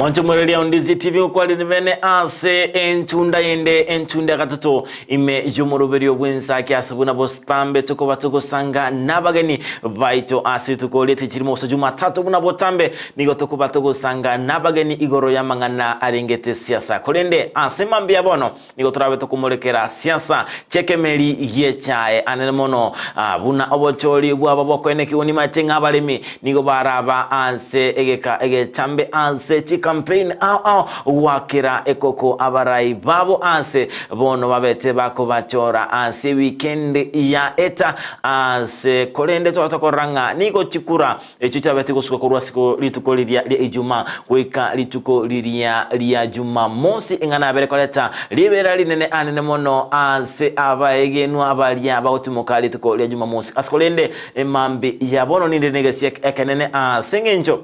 Mwanche omoreria o Ndizi TV okwarire bene ase entunda yende entunda ya gatato ime y'omoroberio bw'ensaki ase buna botambe tokoba togosanga n'abageni baito ase rituko riete chirimo gose Jumatatu buna botambe nigo tokoba togosanga n'abageni igoro y'amang'ana arengete siasa korende ase mambia bono Nigo torabe tokomorekera siasa chi'ekemeri gi'echae anene mono, buna obochori bwabo bokoenekigwa nimaete ng'a abaremi nigo baraba ase egeka egetambe ase chikampeini ao ao goakera ekoko abarai babo ase bono babete bakobachora ase ewikendi yaeta ase korende twaba tokorora ng'a nigo chikura Echio chiabete gosuka korwa ase rituko riria ria Ijumaa goika rituko riria ria Jumamosi, ing'ana yabere koreta riberera rinene anene mono ase abaegenwa baria bagotimoka rituko ria Jumamosi. Ase korende emambia ya bono ninde negesie ekenene ase engencho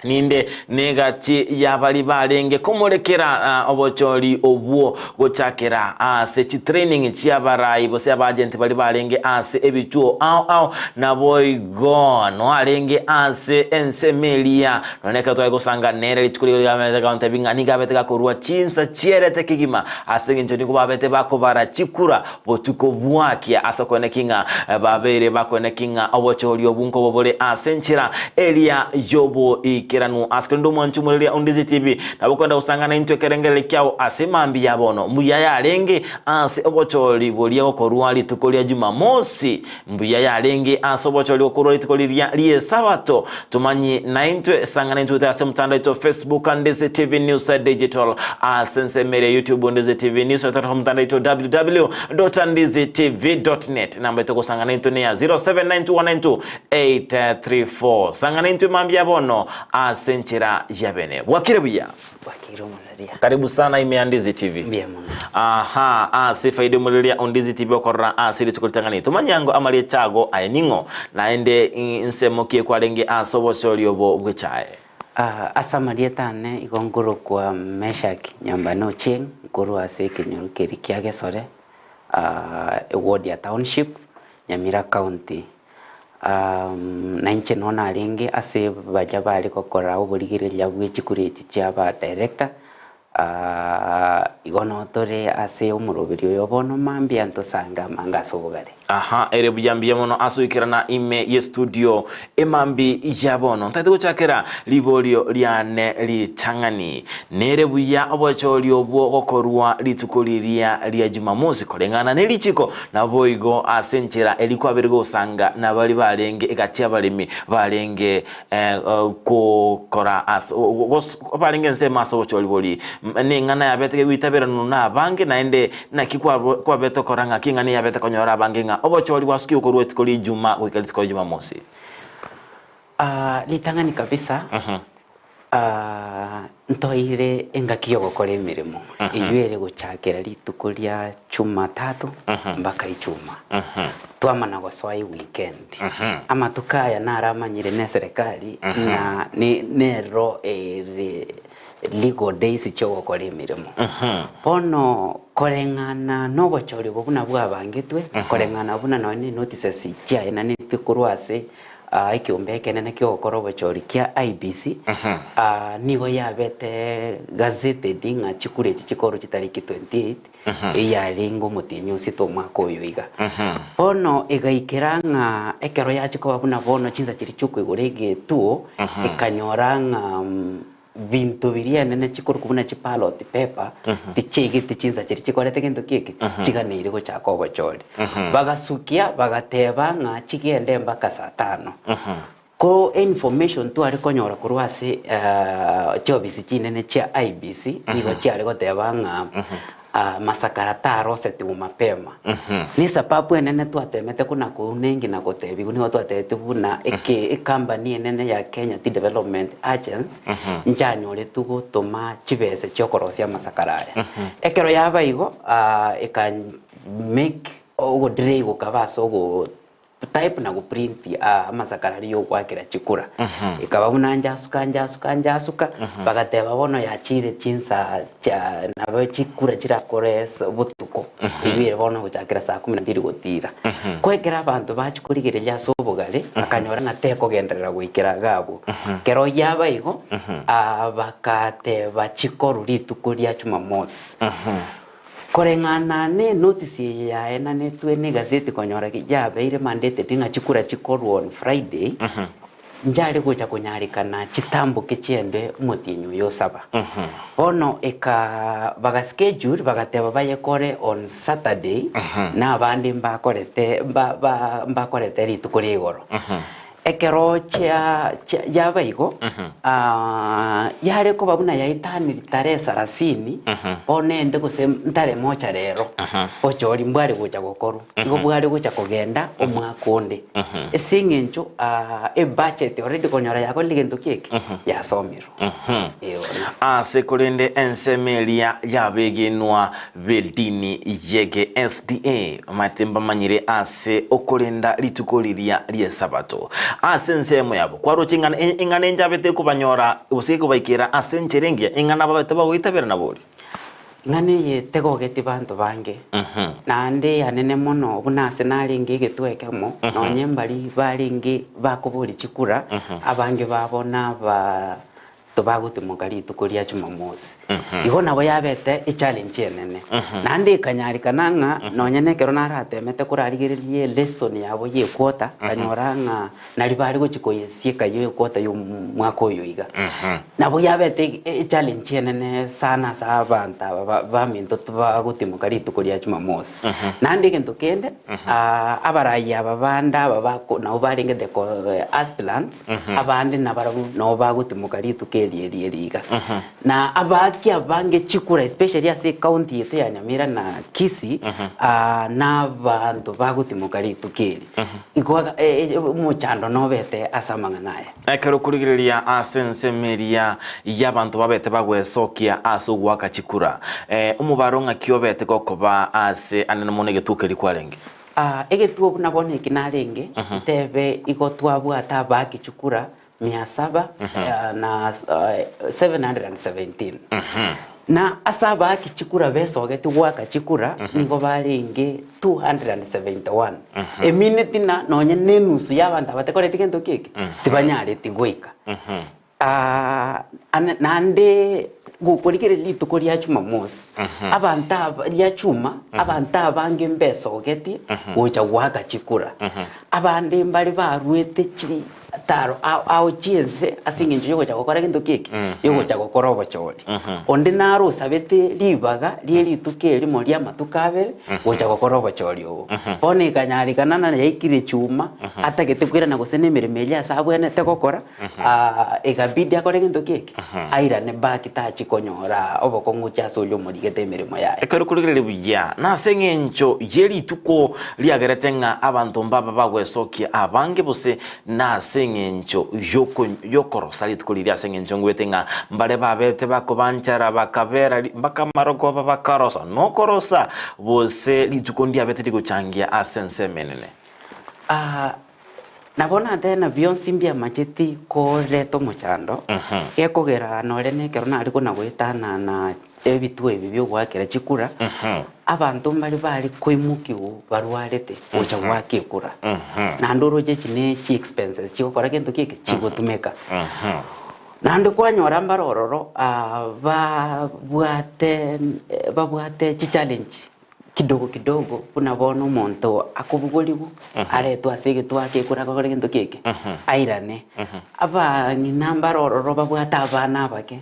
ninde negati y'abaria barenge komorekera obochori obwo gochakera ase chitraining chi'abarai gose abaagenti baria barenge ase ebituo ao ao, naboigo noarenge ase ensemo eria. Nonya ekero tware gosanga nere rituko riria riabete agontebia ng'a nigo abete gakorua chinsa chierete kegima, ase engencho nigo babete bakobara chikura botuko bwakia ase okoeneki ng'a babeire bakoeneki ng'a obochori obwo nkobo bore ase enchera eria y'oboikeranu. Ase korende omwanchi omoreria o Ndizi TV, nabo okwenda gosangana intwe ekerengererio kiao ase mambia ya bono. Mbuya yarenge ase obochori boria gokorwa rituko ria Jumamosi, mbuya yarenge ase obochori gokorwa rituko riria ri'Esabato. Tomanye naintwe, sang'ana intwe goetera ase omotandao oito Facebook Ndizi TV News Digital, ase ensemo eria YouTube Ndizi TV News, goetera omotandao oito www.ndizitv.net. Enamba yaito gosang'ana intwe neya 0792192834. Sang'ana intwe mambia bono ase enchera y'abene. Bwakire buya. Bwakire omoraria. Karibu sana ime ya Ndizi TV. Mbuya mono. Aha, ase efaida omoraria o Ndizi TV okorora ase rituko ritang'ani. Tomanye ango amarieta ago aye ning'o, naende nsemo ki ekwarenge ase obosori obo bw'echae. Ah, ase amarieta ane igo nkorokwa Meshack Nyambane Ochieng, nkorwa ase ekenyoro keria kia Gesore, ah, eward ya Township, Nyamira County. Na inche noo narenge ase baria bare gokora oborigereria bwe chikura echi chia ba director, igo noo tore ase omoroberi oyo bono mambia ntosange amange ase obogare. Aha, ere buya mbuya mono ase goikerana ime ye studio emambi ya bono. Ntagete gochakera riborio riane ritang'ani. Nere buya obochori obwo gokorwa rituko riria ria Jumamosi koreng'ana ne richiko Naboigo ase enchera eria kwabeire gosanga nabaria barenge egati y'abaremi barenge gokora ase barenge ensemo ase obochori boria, neng'ana yabete kegoitaberanwa nabange, naende naki kwabete okora ng'aki eng'ana eyabete konyora abange ng'a obochori bwasukigwe korwa rituko ri'Ijuma goika rituko ria Jumamosi. Ritang'ani kabisa, ntoire engaki y'ogokora emeremo, eyio ere gochakera rituko ria Chumatatu mpaka Ijumaa. Twamana gosoa eweekend. Amatuko aya naramanyire na eserekari ng'a nero ere legal days chi'ogokora emeremo. Bono koreng'ana nobochori obo buna bwabangetwe, koreng'ana buna nonye ne notices chiaenanetwe korwa ase Ekeombe ekenene ki'ogokora obochori kia IEBC nigo yabete gazetted ng'a chikura echi chikorwa chitariki 28 eyarenge omotienyi osita omwaka oyo iga. Bono egaikera ng'a ekero yachia koba buna bono chinsa chiria chiokoigora egetuo ekanyora ng'a Binto biria enene chikorokwa buna chiballot paper tichiaigete chinsa chiria chikorete gento ki eke chiganeire gochaka obochori. Bagasukia bagateba ng'a chigende mpaka saa tano. Ko information tware konyora korwa ase chiofisi chinene chia IEBC nigo chiare goteba ng'a Masakara tarosetigwe mapema. Nesababu enene twatemete kona kounengi na gotebigwa nigo twatebetigwe buna eke ecompany enene ya Kenya Tea Development Agency nchanyoretwe gotoma chibese chiokorosia amasakara aya. Ekero yaba igo eka make ogodelay gokaba ase ogo. Type na goprint amasakara aria yogoakera chikura. Ekaba buna njasuka njasuka njasuka, bagateba bono yachire chinsa chia nabo chikura chirakore ase botuko, eywo ere bono gochakera saa kumi na mbili gotira. Ko ekero abanto bachia korigereria ase obogare, bakanyora ng'a tekogenderera goikera iga abwo. Ekero yaba igo, bakateba chikorwe rituko ria jumamosi. Koreng'ana ne notice eye yaenanetwe negazeti konyora yabeire mandated ng'a chikura chikorwa on Friday, nchare gocha konyarekana chitamboke chiende omotienyi oyo osaba. Bono eka baga schedule bagateba bayekore on Saturday, na abande mbakorete mba ba mbakorete rituko ria igoro. Ekero chia chia yaba igo, yare koba buna yaetanire tarehe sarasini, bono ende gose ntare mocha rero, bochori mbware gocha gokorwa, igo bware gocha kogenda omwaka onde. Ase eng'encho ebudget already konyora yakorire gento ki eke, yasomirwe. Eeh bono. Ase korende ensemo eria y'abegenwa b'edini y'ege SDA omanyete mbamanyire ase okorenda rituko riria ri'Esabato. Ase ensemo yabo kwaroche ing'ana ing'ana enjabete ekobanyora gose ekobaikera ase enchera engiya, ing'ana babete bagoitabera nabori. Ing'ana eye tegogeti banto bange, naende eyanene mono buna ase narenge egetuo ekemo, nonye mbari barenge bakoboria chikura, abange babo naba tobagotimoka rituko ria Jumamosi. Igo nabo yabete echallenge enene. Naende ekanyarekana ng'a nonye nekero naratemete korarigereria elesson yabo ya equarter, nkanyora ng'a nari bare gochia koyesieka eywo equarter ya omwaka oyo iga. Nabo yabete echallenge enene sana ase abanto aba baminto tibagotimoka rituko ria Jumamosi. Naende egento kende, abarai aba bande aba bako nabo barenge the aspirants, Abande nabarabwo nabo bagotimoka rituko eri eri eri iga. Na abaaki abange chikura especially ase ecounty yaito ya Nyamira na Kisii nabaanto bagotimoka rituko eri. Igo omochando nobete ase amang'ana aya. Ekero okorigereria ase ensemo eria y'abanto babete bagwesokia ase ogoaka chikura, omobaro ng'aki obete gokoba ase anene mono egetuo keria kwarenge? Egetuo buna bono eki narenge, ntebe igo twabwate abaaki chikura mia saba na 717. Na ase abaaki chikura besogetie goaka chikura nigo barenge 271. Emineti ng'a nonye na enusu y'abanto aba tekoreti gento ki eke, tibanyareti goika. Naende gokorigereria rituko ria Jumamosi, abanto aba ria chuma, abanto abange mbesogetie gocha goaka chikura. Abande mbare baruete chitaro ao ao chi'ense ase eng'encho yogocha gokora gento ki eke? Yogocha gokora obochori. Onde naro osabete ribaga rie rituko erimo ri'amatuko abere gocha gokora obochori obo. Bono ekanyarekana na yaikire chuma, atagete koirana gose na emeremo eria ase abwenerete gokora, Ekabidi akore gento ki eke? Airane back tachie konyora obokong'u gochia ase oria omorigete emeremo yaye. Ekero okorigereria buya, nase eng'encho ye rituko riagerete ng'a abanto mbaba bagwesokia abange gose nase eng'encho y'okorosa rituko riria ase eng'encho ngwete ng'a mbare babete bakobanchara bakabera mpaka amarogoba bakarosa nokorosa gose rituko ndiabete rigochangia ase ensemo enene. Nabo natena bionsi mbiamacheti koreta omochando, gekogera nore nekero nare kona goetanana ebituo ebi biogoakera chikura, abanto mbare bare koimokiwa barwarete gocha goaka ekura. Naende oroche echi ne chi expenses chigokora gento ki eke? Chigotumeka. Naende kwanyora mbare ororo babwate babwate chichallenge Kidogo kidogo, buna bono omonto akobogorigwa, aretwe ase egetwaa gekure akore gento ki eke, airane. Abang'ina mbare ororo babwate abana abake,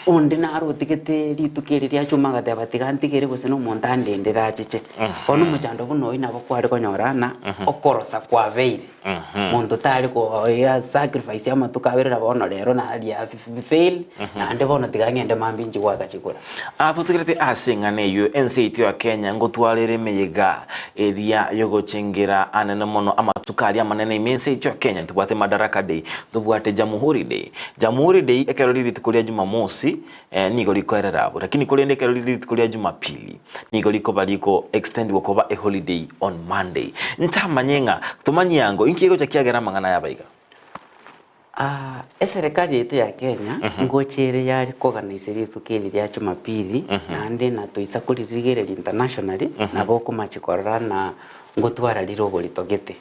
onde naro otigete rituko eri riachuma agateba tiga ntigere gose na omonto andendere achiche. Bono omochando buna oyio nabo kware konyora ng'a okorosa kwabeire. Monto tari koya sacrifice amatuko abere na bono rero naria fail naende bono tiga ng'ende mambia inche goaka chikura. Aa totigerete ase eng'ana eyio ense yaito ya Kenya. Kenya ngotwarere emeyega eria yogochengera anene mono amatuko aria amanene ime ense yaito ya Kenya. Ntobwate Madaraka Day, ntobwate Jamuhuri Day. Jamuhuri Day ekero rire rituko ria Jumamosi nigo rikoerera abwo, lakini korende ekero rire rituko ria Jumapili nigo rikoba riko extendiwa koba a holiday on Monday. Ntamanye ng'a tomanyie ango inki egocha kiagera amang'ana aya aba iga. Aa, eserekari yaito ya Kenya ngocha ere yare koorganize rituko eri ria Jumapili, naende natoisa koririgereria internationally, nabo okomachi korora ng'a ngotwara rire oborito gete.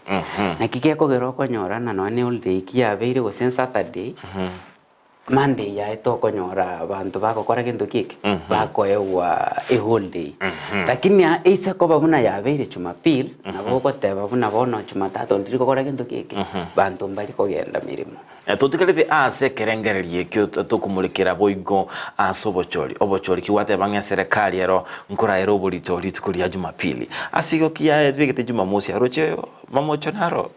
Naki gekogera okonyora ng'a nonye ne holiday ki yabeire gose Saturday, Monday yaye tokonyora abanto bagokora gento ki eke? Bakoegwa eholiday. Lakini aa eise koba buna yabeire Jumapili, nabo ogoteba buna bono Jumatatu ndiri gokora gento ki eke, banto mbari kogenda mirimo. Totigarete ase ekerengererio ekio tokomorekera boigo ase obochori. Obochori ki gwateba ng'a eserekari ero nkoraere oborito rituko ria Jumapili. Ase igo ki yabegete Jumamosi aroche mamocho naro?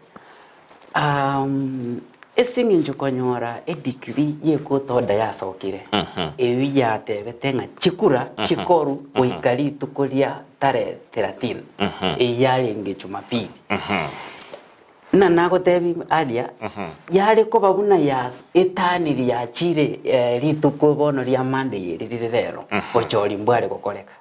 Ase eng'encho konyora edegree y'ecourt order yasokire, eyio yatebete ng'a chikura chikoru goika rituko ria tarehe 13, eyio yarenge Jumapili. Buna nagotebi aria, yare koba buna yas etaniri yachire rituko bono ria Monday eri rire rero, bochori mbware gokoreka.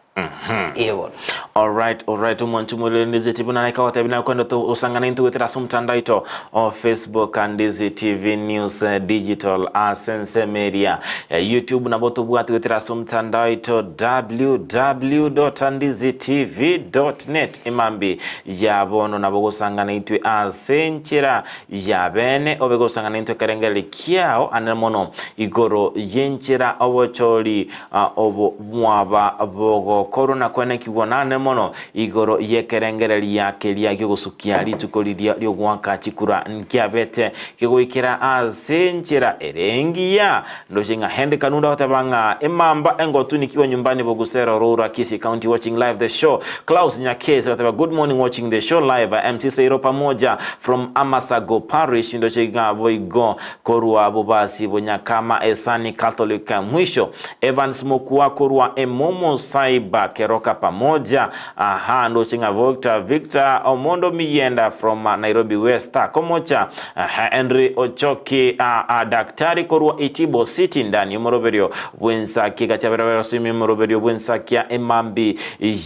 Ee bono. Alright, alright, omwanchi omorere Ndizi TV na naika gotebi naye kwenda to osangana intwe goetera ase omotandao oito o Facebook Ndizi TV News eh, Digital ase ensemo eria ya YouTube nabo tobwate goetera ase omotandao oito www.ndizitv.net emambi ya bono nabo gosangana intwe ase enchera ya bene obe gosangana intwe ekerengererio kiao ane mono igoro y'enchera obochori Obo bwaba bogokorwa na kwenekigwa nane mono igoro y'ekerengereria keria gi'ogosukia rituko riria ri'ogoaka chikura nkiabete kegoikera ase enchera ere engiya. Ndoche ng'a Henry Kanunda agoteba ng'a emamba engotu nikiwa nyumbani Bogusero Roura Kisii County watching live the show. Klaus Nyakesi agoteba good morning watching the show live MC Seiro pamoja from Amasago Parish ndoche ng'a boigo Korwa bobasi bonyakama esani Catholic mwisho Evans Mokua korwa Emomo Cyber Keroka pamoja aha ndoche ng'a Victor Victor Omondo Miyenda from Nairobi West komocha aha Henry Ochoki a Daktari korwa Itibo City ndani omoroberio bw'ensaki gachabera ime omoroberio bw'ensakia emambi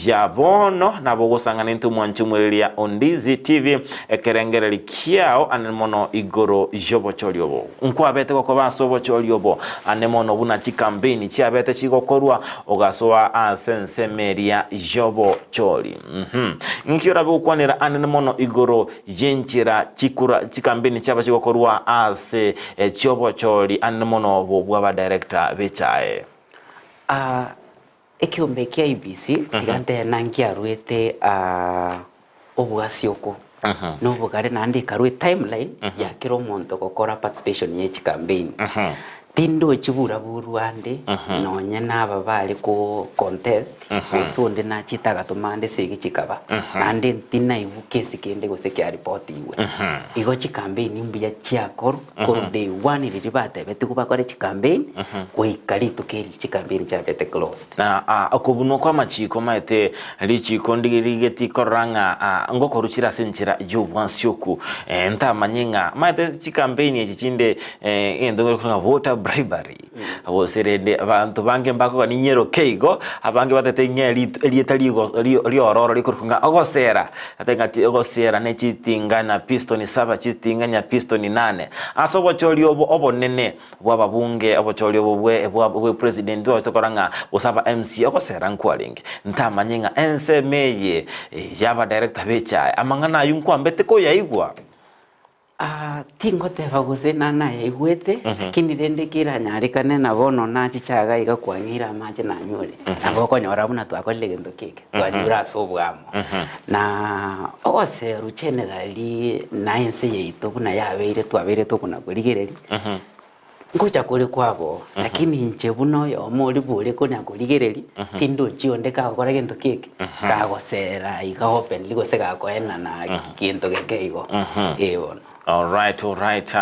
ya bono nabo ogosang'ana intwe mwanche omwereria Ondizi TV ekerengereri Kiao ane mono igoro y'obochori obo. Nkwabete gokoba ase obochori obo ane mono buna chikampeini chiabete chigokorwa ogasoa ase ensemo eria y'obochori. Mhm. Inki orabe gokwanera anene mono igoro y'enchera chikura chikampeini chiaba chigokorwa ase chiobochori anene mono obo bw'abadirector b'echae? Aa, Ekeombe kia IEBC tiga ntebe nankiaruete obwasi oko na obogare naende ekarua etimeline ya kera omonto gokora participation ye chicampaign. Tindochi buraburu ande nonye na aba bare ko contest gose onde nachete agatoma ande esegi chikaba naende ntinaigwa kesi kende gose kiaripotigwe. Igo chicampaign mbuya chiakorwa Korwa day one riria batebetigwe bakore chicampaign goika rituko eri chicampaign chiabete closed. Na okobunwa kw'amachiko maete richiko ndirigeti korora ng'a ngokorwa chire ase enchera y'obwansioku. Ntamanye ng'a maete chicampaign echi chinde egento ngekorwa ng'a voter bribery gose rende abanto bange mbakogania inyeroke igo, abange batete ng'a erieta riororo rikorokwa ng'a ogosera. Ate ng'a ogosiera ne chitinga na pistoni saba, chitinga nya pistoni nane. Ase obochori obo obonene bw'ababunge, obochori obo bwe bwa bwe president twachete korora ng'a gose aba MCA ogosera nkwarenge. Ntamanye ng'a ensemo eye y'abadirector b'echae amang'ana aywo nkwambete koyaigwa. Aa, tingoteba gose nanayaigwete, lakini rende keranyarekane na bono nachiche iga iga kwang'eire amache nanyure, nabo okonyora buna twakorire gento ki eke, twanyure ase oboamo. Na ogoserwa generally na ense yaito buna yabeire twabeire tokona korigereria, Ngocha kore kwabo, lakini inche buna oyomo oria bore konya korigereria, tindochi onde kagokora gento keke, kagosera iga openly gose gakoenana gento geke igo, ee bono. Alright, alright.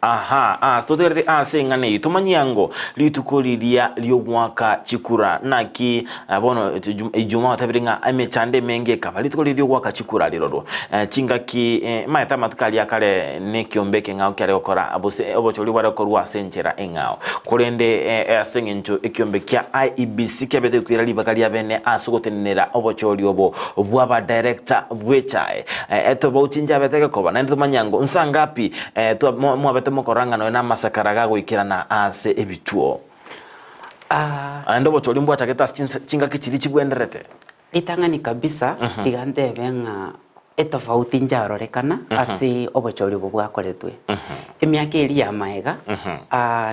Aha, ase totegerete ase eng'ana eye tomanyie ango rituko riria ri'ogoaka chikura naki eh, bono Ijumaa otabire ng'a emechando emenge ekaba rituko riria ri'ogoaka chikura rirorwo eh, chingaki eh, maete amatuko aria akare nekiombe ekeng'ao kiare gokora gose obochori bware gokorwa ase enchera eng'ao korende eh, ase eng'encho ekiombe kia IEBC kiabete gokwira ribaga ria bene ase ogotenenera obochori obo bw'abadirector bw'echae Etobauti njabete gekoba, naende tomanye ango nsa ngapi mwabete mokorora ng'a nonya namasakara gagoikerana ase ebituo. Naende obochori mbwachagete ase chingaki chiria chibwenderete. Ritang'ani kabisa tiga ntebe ng'a etofauti njarorekana ase obochori obo bwakoretwe. Emiaka eria ya magega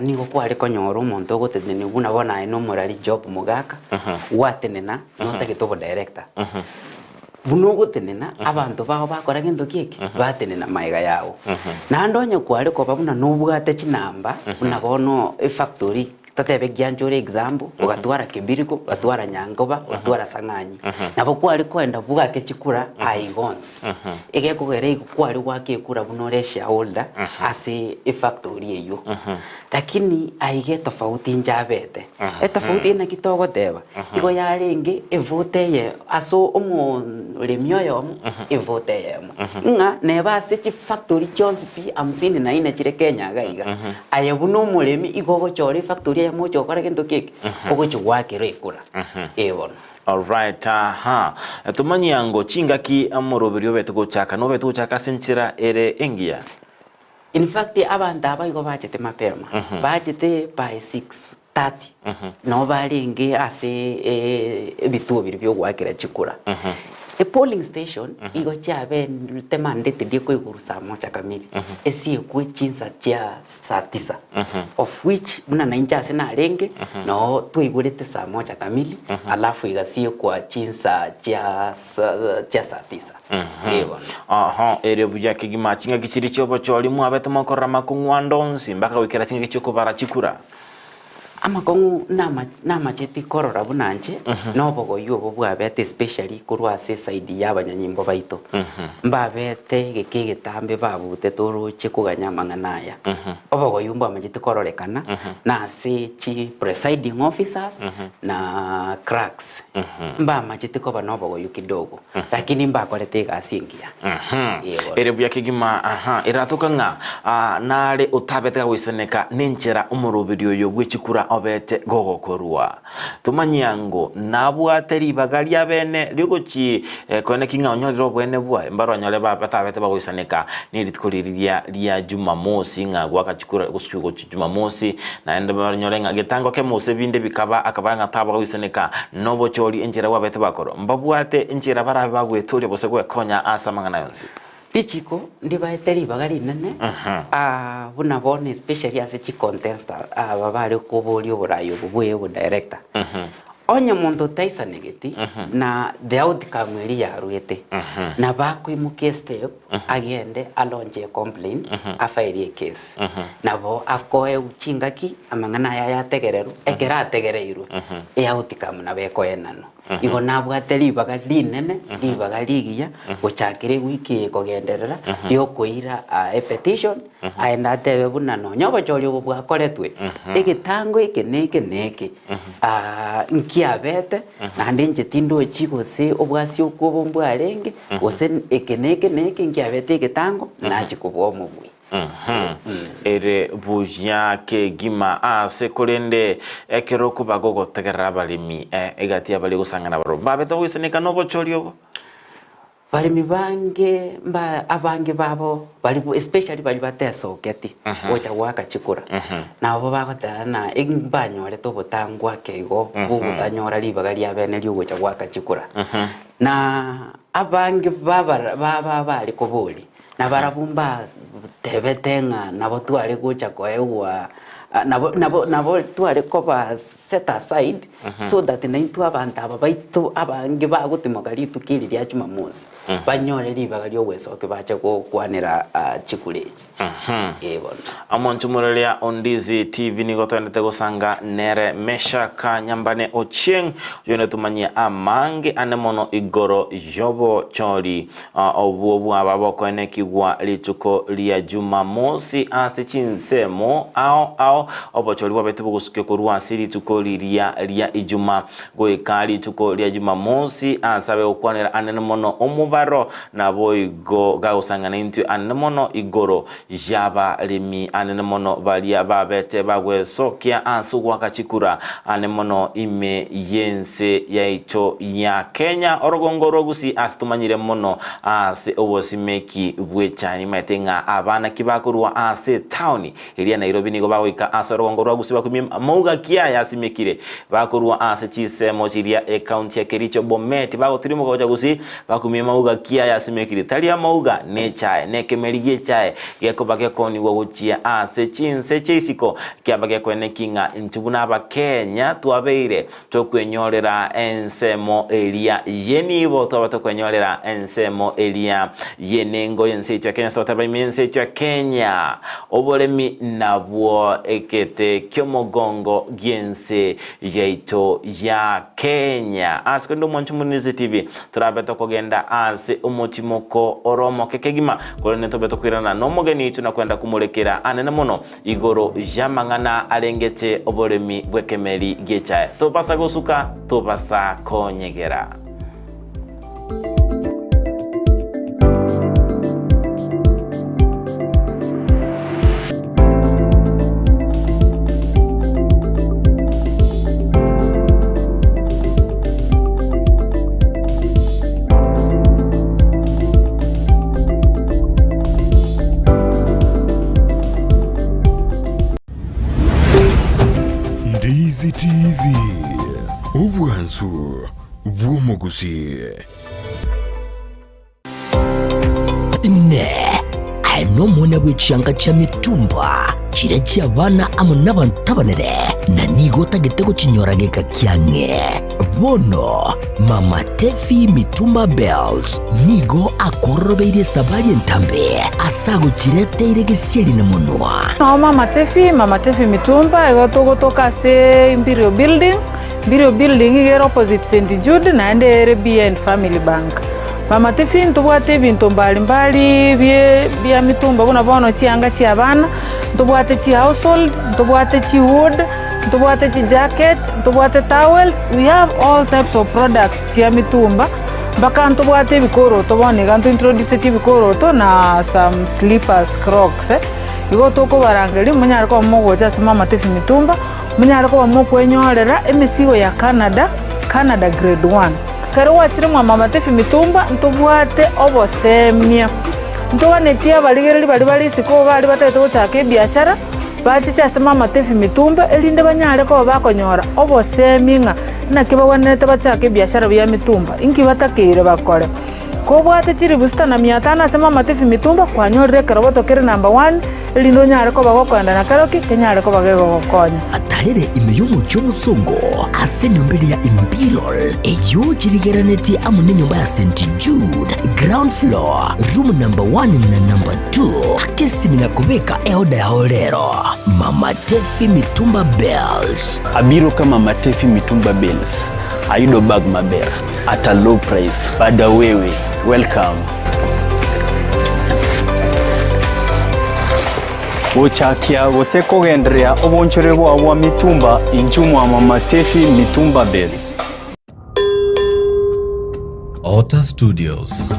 nigo kware konyora omonto ogotenenia buna bono aye nomorari Job Mogaka, gwatenena notagete obodirector. Buna ogotenena, abanto bao bakora gento ki eke? Batenena magega yao. Naende onye kware koba buna nobwate chinamba, buna bono efactory, totebe giancha ore example, ogatwara Kebiriko, ogatwara Nyangoba, ogatwara Sang'anyi. Nabo kware koenda bwake chikura aye igo onsi. Egekogera igo kware goaka ekura buna ore eshareholder ase efactory eywo. Lakini aiga etofauti nchabete. Etofauti eye naki togoteba, igo yarenge evote eye ase omoremi oyomo, evote eyemo. Ng'a neba ase chifactory chionsi pi hamsini na ine chire Kenya iga iga, aye buna omoremi igo ogochora efactory eyemo oche gokora gento ki eke, ogochi goakera ekura. Ee bono. Alright, aha. Tomanyie ango chingaki omoroberi obete gochaka, nobete gochaka ase enchera ere engiya? In fact abanto aba igo bachete mapema, bachete by 6:30 nabo barenge ase ebituo biria biogoakera chikura. E polling station igo chiabete mandated ekoigorwa saa moja kamili, esiekwe chinsa chia saa tisa, of which buna nainche ase narenge noo twaigorete saa moja kamili alafu egasiekwa chinsa chia chia saa tisa. Ee bono. Oho, ere buya kegima chingaki chiria chi'obochori mwabete mokorora amakong'u ande onsi, mpaka goikera chingaki chi'okobara chikura. Amakong'u nama namacheti korora buna inche, na obogoyi obo bwabete especially korwa ase eside ya abanyanyimbo baito. Mbabete egeka egetambe babutete oroche koganya amang'ana aya. Obogoyi mbwamacheti kororekana na ase chi presiding officers na clerks. Mbamacheti koba nobogoyi kidogo. Lakini mbakorete egasi engiya. Ee bono. Ere buya kegima, aha, eratoka ng'a ah, nare otabete gagoisaneka nenchera omoroberi oyo bwe chikura obete gogokorwa. Tomanyie ango nabwate ribaga ria bene riogochi eh, koeneki ng'a onyorire obwene bwaye, mbaronyore ba batabete bagoisaneka nerituko riria ria Jumamosi ng'a goaka chikura gosukigwa gochia Jumamosi, naende baronyore ng'a getango kemo gose binde bikaba akabara ng'a tabagoisaneka nobochori enchera bwabete bakoro. Mbabwate enchera barabe bagwetoria gose gwekonya ase amang'ana aya onsi. Richiko ndibaete ribaga rinene, buna bono especially ase chicontestant aba bare koboria oborai obo bwe obodirector. Onye omonto otaisanegeti na the outcome eria yaruete, nabo akoimokia estep agende a launch ecomplaint, afaili ecase. Nabo akoegwa chingaki amang'ana aya ayategererwe, ekero ategereirwe, eoutcome nabo ekoenanwa. Igo nabwate ribaga rinene, ribaga rigiya, gochakera ewiki eye kogenderera, riokoira epetition, aende atebe buna nonya obochori obo bwakoretwe, egetango eke na eke na eke, nkiabete, naende inche tindochi gose obwasi okwo obo mbwarenge, gose eke na eke na eke nkiabete egetango, nachia kobua omobui. Ere buya kegima aase korende ekero okoba gogotegerera abaremi egati y'abaria gosang'ana barobwo mbabete goisaneka nobochori obo. Baremi bange mba abange babo baria especially baria batesoketi gocha goaka chikura, nabo bagoteba ng'a mbanyorete obotangwa ake igo bogotanyora ribaga ria bene riogocha goaka chikura. Na abange babara baba bare koboria, Nabarabwo mbatebete ng'a nabo tware gocha koegwa, nabo nabo nabo tware koba set aside so that naintwe abanto aba baito abange bagotimoka rituko eri ria Jumamosi, banyore ribaga ri'ogwesokia bache gokwanera chikura echi. Ee bono. Omonto moreria o Ndizi TV nigo toendete gosanga nere Meshack Nyambane Ochieng, oyone tumanyie amange ane mono igoro y'obochori. Obwo bwaba bokoenekigwa rituko ria. ria Jumamosi ase chinsemo ao ao obochori bwabete bogosukia korwa ase rituko riria ria Ijuma goika rituko ria Jumamosi ase abe gokwanera anene mono omobaro naboigo gagosang'ana intwe anene mono igoro y'abaremi anene mono baria babete bagwesokia ase ogoaka chikura ane mono ime y'ense yaito ya Kenya orogongo rwa Gusii ase tomanyire mono ase obosimeki bw'echani nimaete ng'a abana ki bakorwa ase etaoni eria Nairobi nigo bagoika ase orogongo rwa Gusii bakumie amauga ki aya asimekire bakorwa ase chisemo chiria ekaunti ya Kericho Bomet bagotirimoka gocha Gusii Bakumia amauga ki aya asimekire? Tari amauga, nechae, nekemeri gi'echae gekoba gekoonigwa gochia ase chinse chi'isiko, kiaba gekoeneki ng'a intwe buna Abakenya twabeire tokwenyorera ensemo eria y'enibo, twaba tokwenyorera ensemo eria y'enengo y'ense yaito ya Kenya, ase togoteba ime y'ense yaito ya Kenya, oboremi nabwo egete ki'omogongo gi'ense yaito ya Kenya. Ase korende omwancho Omonene TV, Torabe tokogenda ase omotimoko ore omoke kegima, korende tobe tokoirana nomogeni oito na kwenda komorekera anene mono igoro y'amang'ana arengete oboremi bw'ekemeri gi'echae. Tobasa gosuka, tobasa konyegera. Ndizi TV, obwansu bw'omogusii. Inee! Aye nomwana bwe chianga chia mitumba, chiria chi'abana amo nabanto abanene, na nigo otagete gochinyora geka kiang'e? Bono Mama Tefi Mitumba Bells nigo akororobeirie esabari entambe ase agochireteire gesieri na monwa. Nao Mama Tefi, Mama Tefi Mitumba, igo togotoka ase Imperial Building, Imperial Building iga ere opposite St Jude naende ere behind Family Bank. Mama Tefi ntobwate ebinto mbali mbali bie bia mitumba buna bono chianga chia abana, ntobwate chi household, ntobwate chi wood, ntobwate chi jacket, ntobwate towels, we have all types of products chia mitumba, mpaka ntobwate ebikoroto bono iga nto introducetie ebikoroto na some slippers, crocs. Igo tokobarangeria monyare koba mogocha ase Mama Tefi Mitumba, monyare koba mokwenyorera emesigo ya Canada, Canada grade one. Ekero gwachire mwa Mama Tefi Mitumba ntobwate obosemia, ntoganetie abarigereria baria bare isiko baria batagete gochaka ebiashara, bachiche ase Mama Tefi Mitumba erinde banyare koba bakonyora obosemia ng'a naki bagwenerete bachake ebiashara bia mitumba, inki batakeire bakore. Kobwate chilifu sita na mia tano ase Mama Tefi Mitumba kwanyorire ekeroboto kere number one erinde onyare koba gokoenda na keroki kenyare koba gegogokonya. Atarere ime y'omochie omosongo ase enyomba eria ya Imperial, eyio chirigeranetie amo nenyomba ya St. Jude, ground floor, room number one na number two. Aka esimi na kobeka eoda yao rero. Mama Tefi Mitumba Bales. Abiro ka Mama Tefi Mitumba Bales, ayudo bag maber at a low price. Bada wewe, welcome. Gochakia gose kogendereria obonchore bwao bwa mitumba inchuo mwa Mama Tefi Mitumba Bales. Otter Studios.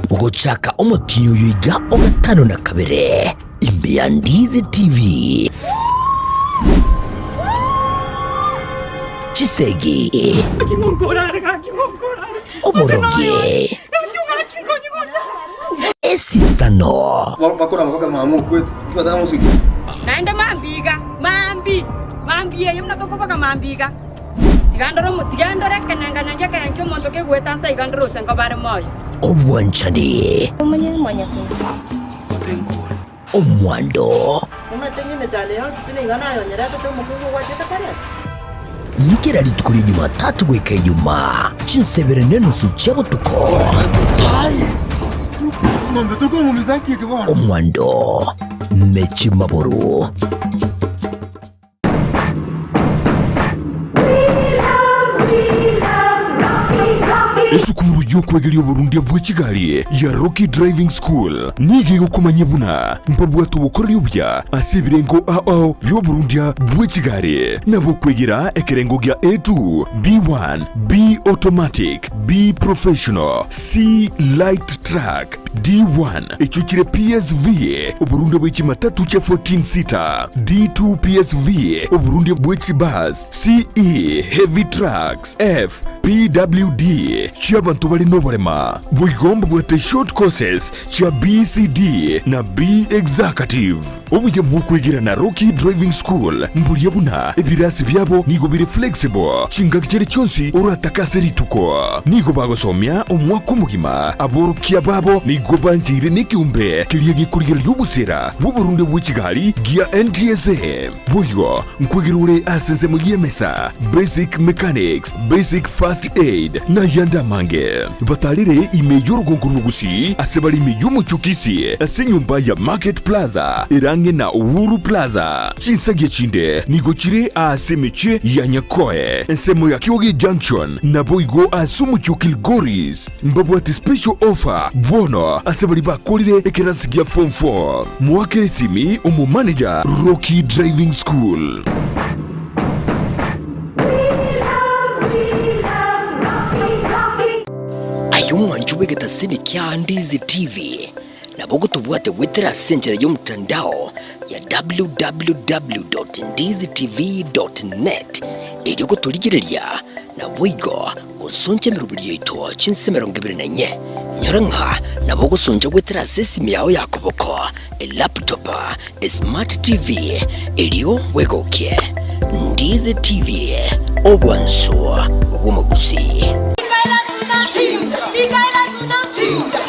Gochaka omotienyi oyo iga o gatano na kabere, imbe ya Ndizi TV. Chisegi, oborogi, esisano. Naende mambia iga, mambia, mambia eye buna tokoboka mambia iga, tiga ndore omo tiga ndore ekenenga-nenga ekerengo ki'omonto kegoeta nse iga ndore ose nkoba are moyo. Obwanchani, omwando. Kera rituko ria Jumatatu goika Ijumaa, chinsebere nenusu chia botuko. Omwando ne chimaburu. Esukuru y'okwegeria oborundia bwe chigari ya Rocky Driving School nigo egokomanyia buna mbabwate obokoreri obuya ase ebirengo ao ao bi'oborundia bwe chigari, nabo okwegera ekerengo gia A2, B1, B Automatic, B Professional, C Light Truck, D1 echio chire PSV, oborundia bwe chimatatu chia 14 seater, D2 PSV, oborundia bwe chibus, CE, Heavy Trucks, F, PWD, chi'abanto bare noborema. Boigo mbabwate short courses chia BCD na B Executive. Obuya bw'okwegera na Rocky Driving School mboria buna ebirasi biabo nigo bire flexible chingaki chiria chionsi oratake ase rituko. Nigo bagosomia omwaka omogima. Aborokia babo nigo bancheire nekeombe keria gekorigereria obosera bw'oborundia bwe chigari gia NTSA. Boigo nkwegera ore ase ensemo y'emesa, basic mechanics, basic first aid, na ayande amange. Batarire ime y'orogongo rw'Ogusii ase bare ime y'omochie o Kisii ase enyomba ya Market Plaza ere ang'e na Uhuru Plaza. Chinsagia chinde nigo chire aase emechie ya Nyakoe, ensemo ya Kioge Junction, naboigo ase omochie o Kilgoris. Mbabwate special offer bono ase baria bakorire ekerasi gia form 4. Moakere esimi omomanager Rocky Driving School. Aye omwancho bw'egetasini kia Ndizi TV, nabo ogotobwate goetera ase enchera y'omotandao ya www.ndizitv.net erio gotorigereria naboigo gosoncha emeroberi yaito chinse 24. Inyora ng'a nabo ogosoncha goetera ase esimi yao ya koboko, elaptop, esmart TV, erio bwegokie. Ndizi TV, obwansu bw'omogusii.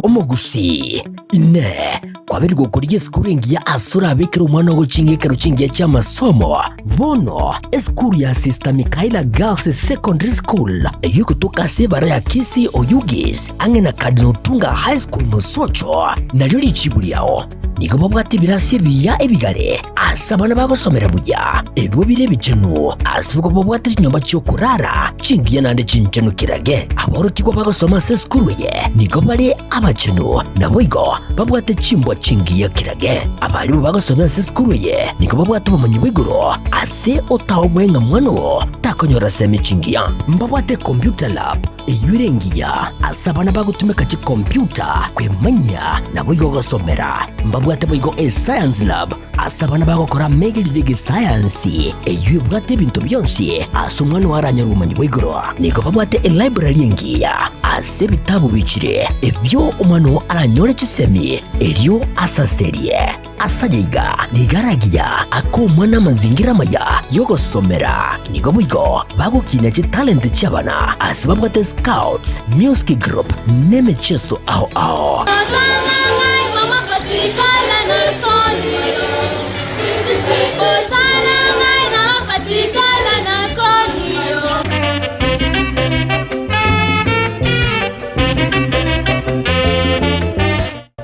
Omogusii, Inee! Kwabeire gokorigia esukuru engiya ase orabekere omwana ogo ching'ekero chingiya chi'amasomo? Bono, esukuru ya Sister Michaela Girls Secondary School, eyio egotoka ase ebara ya Kisii Oyugis, ang'e na Cardinal Otunga High School Mosocho, nario richibu riao. Nigo babwate ebirasi ebiya ebigare ase abana bagosomera buya, ebio bire ebichenu, ase nigo babwate chinyomba chi'okorara chingiya naende chinchenu kirage. Aborokigwa bagosoma ase esukuru eye nigo bare abachenu, naboigo babwate chimbwa chingiya kirage. Abarimu bagosomia ase esukuru eye nigo babwate obomanyi bwa igoro ase otaoboe ng'a mwana oo takonyora semi chingiya. Mbabwate computer lab eyio ere engiya ase abana bagotumeka chikompiuta kwemanyia naboigo gosomera. Mbabwate boigo escience lab ase abana bagokora amegerio y'egesayansi eyio ebwate ebinto bionsi ase omwana oo aranyore obomanyi bwa igoro. Nigo babwate elibrary engiya ase ebitabu bichire ebio omwana oo aranyore chisemi erio asaserie. Ase aya iga nigo aragiya ake omwana amazingira amaya y'ogosomera. Nigo boigo bagokinia chitalenti chi'abana ase babwate scouts, music group, n'emecheso ao ao.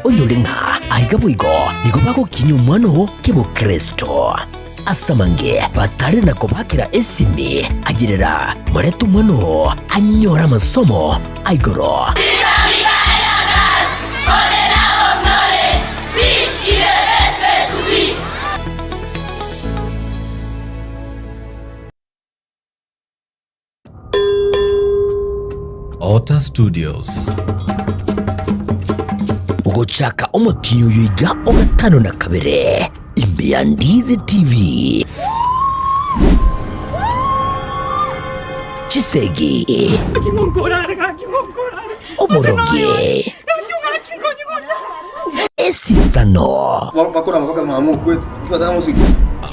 Onyore ng'a aiga boigo nigo bagokinyia omwana oo kebokristo. Ase amange batare na kobakera esimi, ayerera, morete omwana oo anyore amasomo a igoro. Otter Studios. Gochaka omotienyi oyo iga o gatano na kabere, ime ya Ndizi TV. Chisegi, oborogi, esisano.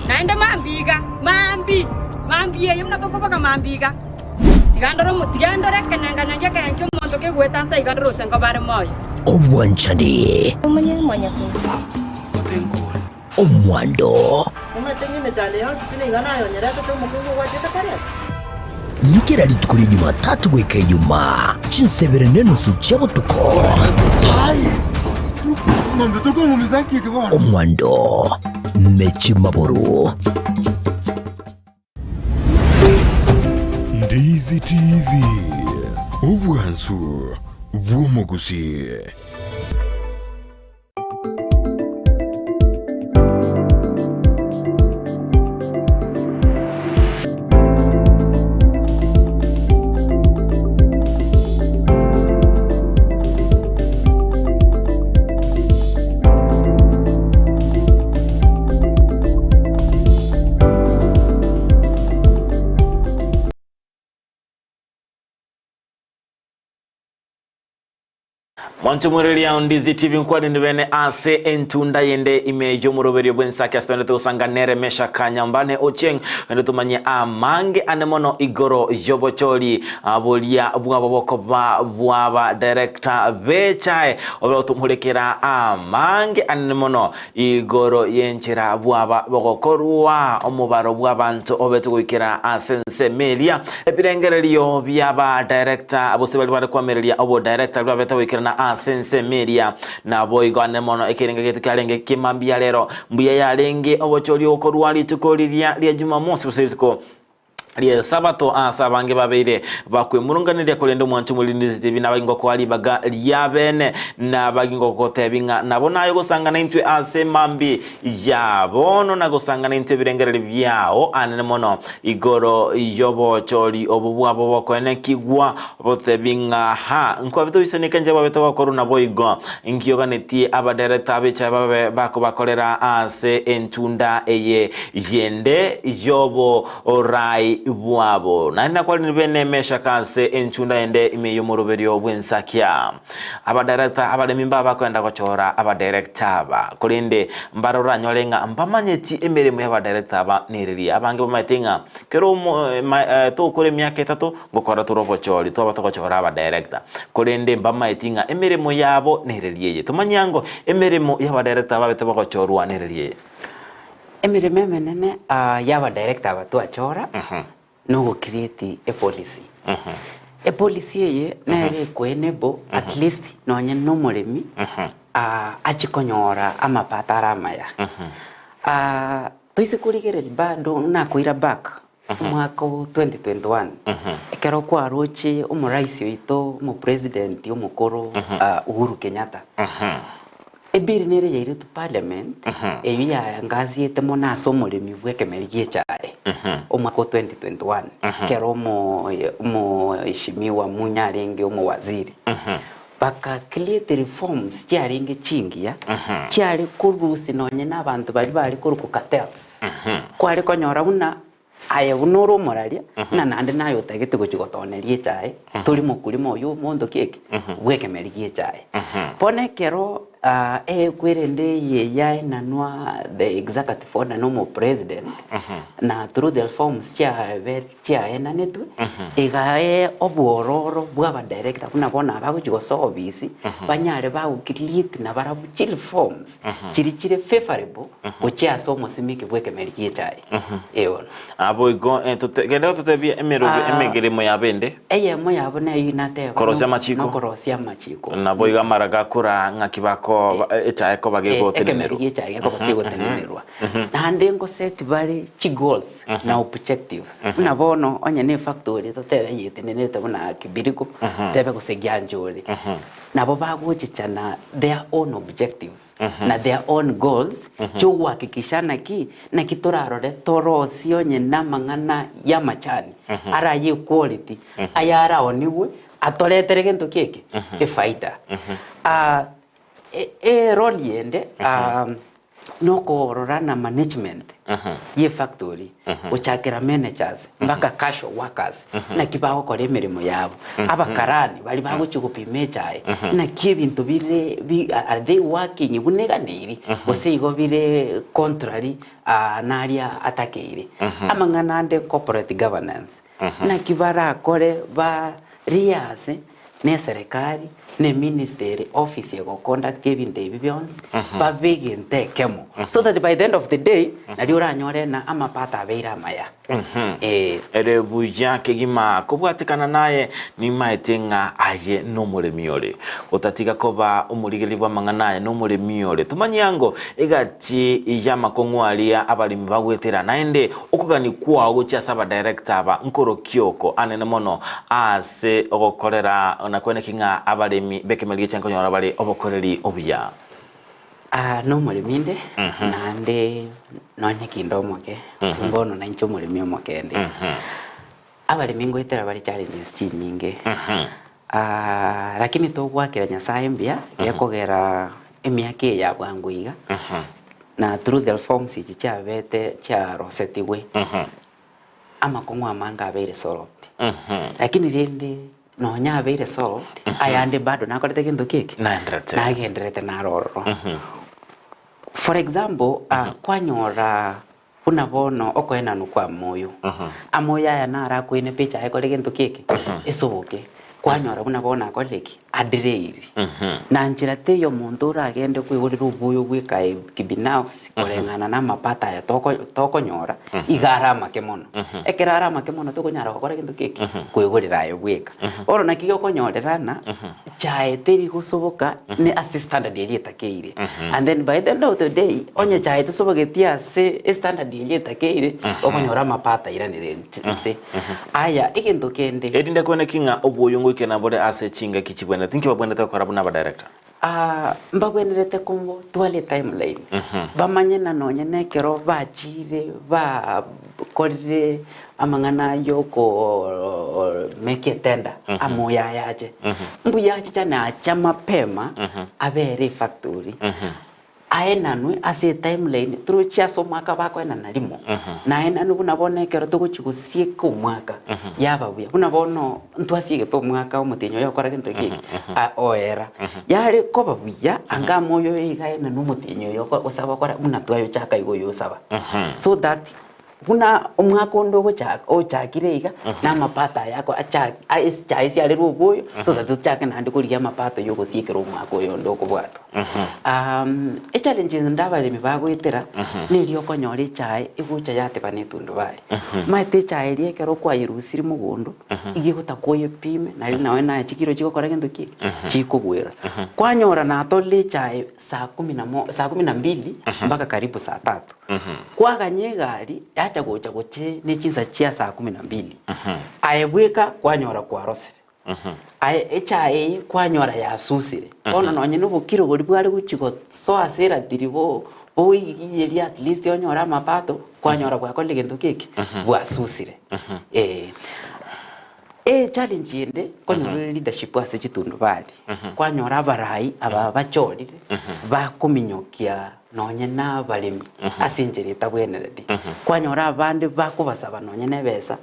Naende mambia iga, mambia, mambia eye buna tokoboka mambia iga, tiga ndore omo tiga ndore ekenenga nainche ekerengo ki'omonto kegoeta nse iga ndore gose nkoba are moyo. Obwanchani. Omwando. Kera rituko ria Jumatatu goika Ijumaa, chinsa ibere na enusu chia botuko. Omwando ne chimaburu. Ndizi TV. Obwansu bw'omogusii. Mwanche mwereria Ondizi TV nkwarinde bene ase entunda yende ime y'omoroberio bw'ensake ase twenete gosanga nere Meshaka Nyambane Ochieng ende tumanye amange ane mono igoro y'obochori boria bwabo bokoba bwaba director bechae obe otomorekera amange ane mono Igoro y'enchera bwaba bogokorwa omobaro bw'abanto obete goikera ase ensemo eria. Ebirengererio bi'abadirector gose baria bare koamereria obodirector bwabete goikerana ase ensemo eria. Naboigo ande mono ekerengo gieto kiarenge kimambia rero mbuya yarenge obochori ogokorwa rituko riria ria Jumamosi gose rituko ri'Esabato aase abange babeire bakwemurunganeria, korende omwancho omorindi tibi nabagingo koa ribaga ri'abeene, nabagingo gotebi ng'a nabo naye ogosangana intwe ase mambi ya bono, na gosangana intwe ebirengererio biao anene mono igoro y'obochori obo bwabo bokoenekigwa, botebi ng'a ha, nkwabete oisaneka inche bwabete gokorwa naboigo, nkioganetie abadereta abechae babe bakobakorera ase entunda eye yende y'oboraai bwabo. Naende nakwanire bene Meshaka ase enchunda ende ime y'omoroberio bw'ensakia. Abadirector abaremi mbabakoenda gochora abadirector aba, korende mbare oranyore ng'a mbamanyeti emeremo y'abadirector aba nereria. Abange bamaete ng'a kera omo ma togokora emiaka etato ngokora tore obochori, twaba togochora abadirector. Korende mbamaeti ng'a emeremo yabo nereria eye. Tomanye ango emeremo y'abadirector babete bagochorwa nereria eye. Emeremo emenene y'abadirector aba twachora nogo create epolicy. Epolicy eye nere eko enable at least nonye na omoremi achie konyora amapato are amaya. Toise korigereria bado nakoira back omwaka o 2021 ekero kwaroche omorais oito omopresident omokoro Uhuru Kenyatta. Ebill nere yairetwe parliament eyio yaangasiete mono ase omoremi bw'ekemeri gi'echae omwaka o 2021 ekero omo omoheshimiwa Munya arenge omowaziri. Baka create reforms chiarenge chingiya chiare korusia nonye na abanto baria bare korokwa cartels. Kware konyora buna Aye buna ore omoraria, ng'a naende naye otagete gochia gotoneria echae, tori mokurima oyio omonto ki eke? Bw'ekemeri gi'echae. Bono ekero eekwerende eye yaenanwa the executive order na omopresident, na through the reforms chiabe chiaenanetwe, egae obwororo bwa abadirector buna bono aba agochia gosoa obisi, banyare bago create nabarabwo chireforms chiria chire favourable gochia ase omosimeki bw'ekemeri gi'echae. Ee bono. Naboigo genda ototebie emerobe emegeremo yabo ende. Eyemo yabo neyio inateba Korosia amachiko. nokorosia amachiko. Naboigo amaraga akora ng'aki bako echae ekoba Ekemeri gegotenenerwa. gi'echae gekoba kegotenenerwa. Naende ngoseti bare chigoals na objectives. Buna bono onye ne efactory totebe eyetenenerete buna Kibirigo, totebe gose Gianjori, nabo bagochichana their own objectives. na their own goals chiogohakikisha naki naki torarore torosie onye namang'ana y'amachani ara ye quality ayaraonigwe atoretere gento ki eke efaida. Eroli ende nokorora na management ye factory gochakera managers mpaka casual workers naki bagokora emeremo yabo, abakarani baria bagochia gopima echae naki ebinto bire bi are they working buna eganeiri gose igo bire contrary naria atakeire. Amang'ana ande corporate governance naki barakore ba riase ne eserekari, ne eministry ere office ego conduct ebinto ebi bionsi, babe egento ekemo so that by the end of the day nario oranyore ng'a amapato abeire amaya. Eh. Ere buya kegima kobwatekana naye, nimaete ng'a aye nomoremi ore. Otatiga koba omorigereria bw'amang'ana aya nomoremi ore. Tomanye ango egati y'amakong'u aria abaremi bagwetera, naende okogania kwao gochia ase abadirector aba nkorokia oko anene mono ase ogokorera na kweneki ng'a abaremi b'ekemeri gecha nkonyora bare obokoreri obuya. Aa nomoremi inde, naende nonye kinde omoke, ase bono nainche omoremi omoke inde. Abaremi ngoetera bare challenges chinyinge, lakini togoakera Nyasaye mbuya, gekogera emiaka eye ya bwango iga, na through the reforms echi chiabete chiarosetigwe, amakong'u amange abeire solved. Lakini rende nonya abeire solved, ayande bado nakorete gento ki eke? Naenderete. Nagenderete naro ororo. For example, kwanyora buna bono okoenanwa kwa amoyo, amoyo aya naro akoine picha aye kore gento ki eke? Esoboke. Kwanyora buna bono akorire ki? Adireiri. Na nchera teiyo omonto oragende koigorera oboyo bweka kibinafsi koreng'ana na amapato aya toko tokonyora, iga are amake mono. Ekero are amake mono tokonyara gokora gento ki eke? Koigorera aye bweka. Bono naki okonyorerana, chae teri gosoboka ne ase standard eria etakeire. And then by the end of the day, onye chae tesobogeti ase estandard eria etakeire, okonyora amapato airanire nse. Aya, egento kende. Erinde koeneki ng'a oboyio ngoikera bore ase chingaki chibwenerete, inki babwenerete gokora buna abadirector? Aa, mbabwenerete kotwara etimeline, bamanye na nonye na ekero bachire bakorire amang'ana ay'oko make etender amo oyo ayache, mbuya achicha nacha mapema abere efactory. Aenanwe ase etimeline torochie ase omwaka bakoenana rimo, naenanwe buna bono ekero togochia gosieka omwaka yaba buya. Buna bono ntwasiegete omwaka omotienyi oyo okora gento eke eke oera, yare koba buya anga amo oyo iga aenanwe omotienyi oyo osaba okora buna twayochaka iga oyo osaba. So that Buna omwaka onde ogochaka ochakire iga, na amapato aya ako acha ase chiaye chiarerwe oboyo, so that tochake naende korigia amapato ya ogosiekera omwaka oyo onde okobwatwa. Echallenge ende abaremi bagoetera, neri okonyora echae egocha yateba na etundubari. Omanyete echae eria ekero kwayerusirie mogondo, iga egotaka oyepime, naende nonye naye chikiro chigokora gento ki? Chikogwera. Kwanyora natorire echae saa kumi na mo saa kumi na mbili mpaka karibu saa tatu. Kwaganya egari yacha gocha gochie ne chinsa chia saa kumi na mbili, aye bweka kwanyora kwarosire, aye echae eye kwanyora yasusire. Bono nonye na obokiro boria bware gochia gosoa ase eratiri bo boigiyeria at least onyore amapato, kwanyora bwakorire gento ki eke? Bwasusire, eh. Echallenge ende nkonyora ore leadership ase chitundubari, kwanyora abarai aba bachorire bakominyokia nonye na abaremi ase enchera etabwenereti. Kwanyora abande bakobasaba nonye na ebesa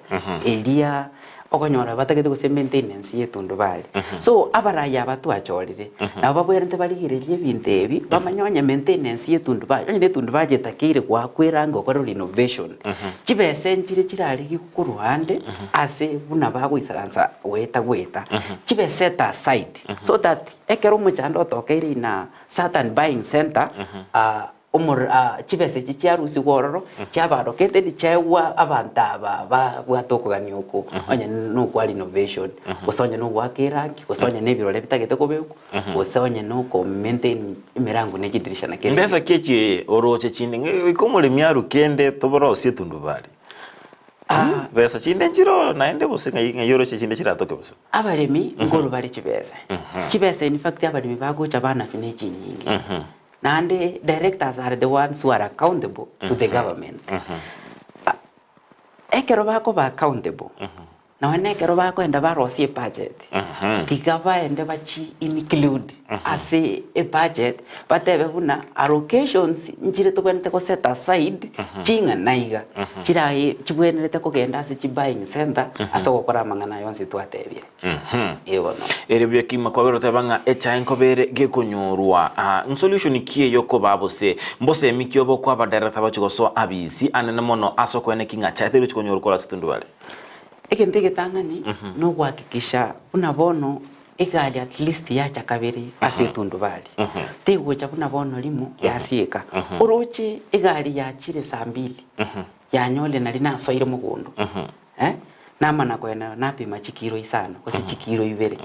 eria okonyora batagete gose maintenance ya etundubari. So abarai aba twachorire nabo babwenerete barigererie ebinto ebi bamanye onye maintenance ya etundubari, onye na etundubari etakeire goakwa erangi okore renovation, chibesa nchire chirarigiwe korwa ande ase buna bagoisaransa goeta goeta, chibe set aside so that ekero omochando otokeire in a certain buying center omor chibesa echi chiarusigwa ororo chiaba allocated chiaegwa abanto aba babwate okogania oko onye nokwa renovation, gose onye nogoaka erangi, gose onye na ebirore bitagete kobekwa, gose onye noko maintain emerango ne chidirisha na kera Mbesa egento. ki echi oroche chinde ng'a goika omoremi arukende toborosie etundubari? Besa chinde nchire naende gose ng'ai ng'ai oroche chinde chiratoke bosa? Abaremi nkorwa bare chibesa. Chibesa in fact abaremi bagocha banafi ne chinyinge. Naende directors are the ones who are accountable to the government. Ekero bakoba accountable, Nonya nekero bakoenda barosie ebudget, tiga baende bachi include ase ebudget, batebe buna allocations nchire tobwenerete go set aside ching'ana iga, chiraye chibwenerete kogenda ase chi buying centre ase ogokora amang'ana aya onsi twatebire. Ee bono. Ere buya kegima kwabera oteba ng'a echae nkobere gekonyorwa. Ah, nsolution ki eye okobaa bose? Mbosemi ki obe okoa abadirector bache gosoa abisi anene mono ase okoeneki ng'a chae teri gochi konyorwa korwa ase tundubari? Egento egetang'ani nogohakikisha buna bono egari at least yacha kabere ase etundubari, tegocha buna bono rimo yasieka. Oroche egari yachire saa mbili, Yanyorire nari nasoire mogondo, eh, namana koenda napima chikiro isano gose chikiro ibere.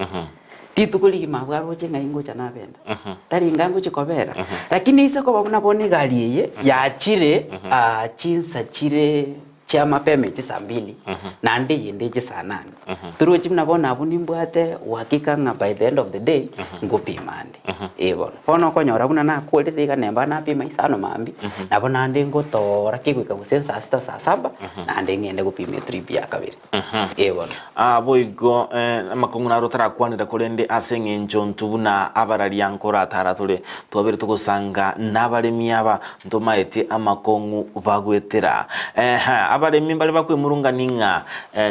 Rituko rigima abwo aroche ng'ai ngocha nabenda, tari inga ngochia kobera. Lakini ase koba buna bono egari eye yachire chinsa chire chia mapema echi saa mbili, naende eyende eche saa nane. Torochi buna bono abwo nimbwate uhakika ng'a by the end of the day, ngopima ande. Ee bono. Bono okonyora buna nakorire iga nemba napima isano mambia, nabo naende ngotoora kegoika gose saa sita saa saba, naende ng'ende gopima etrip ya kabere. Ee bono. Aa boigo amakong'u naro otarakwanera korende ase eng'encho ntwe buna abararia nkoratara tore twabeire togosanga nabaremi aba ntomaete amakong'u bagwetera. Eeh abaremi mbare bakwemurungani ng'a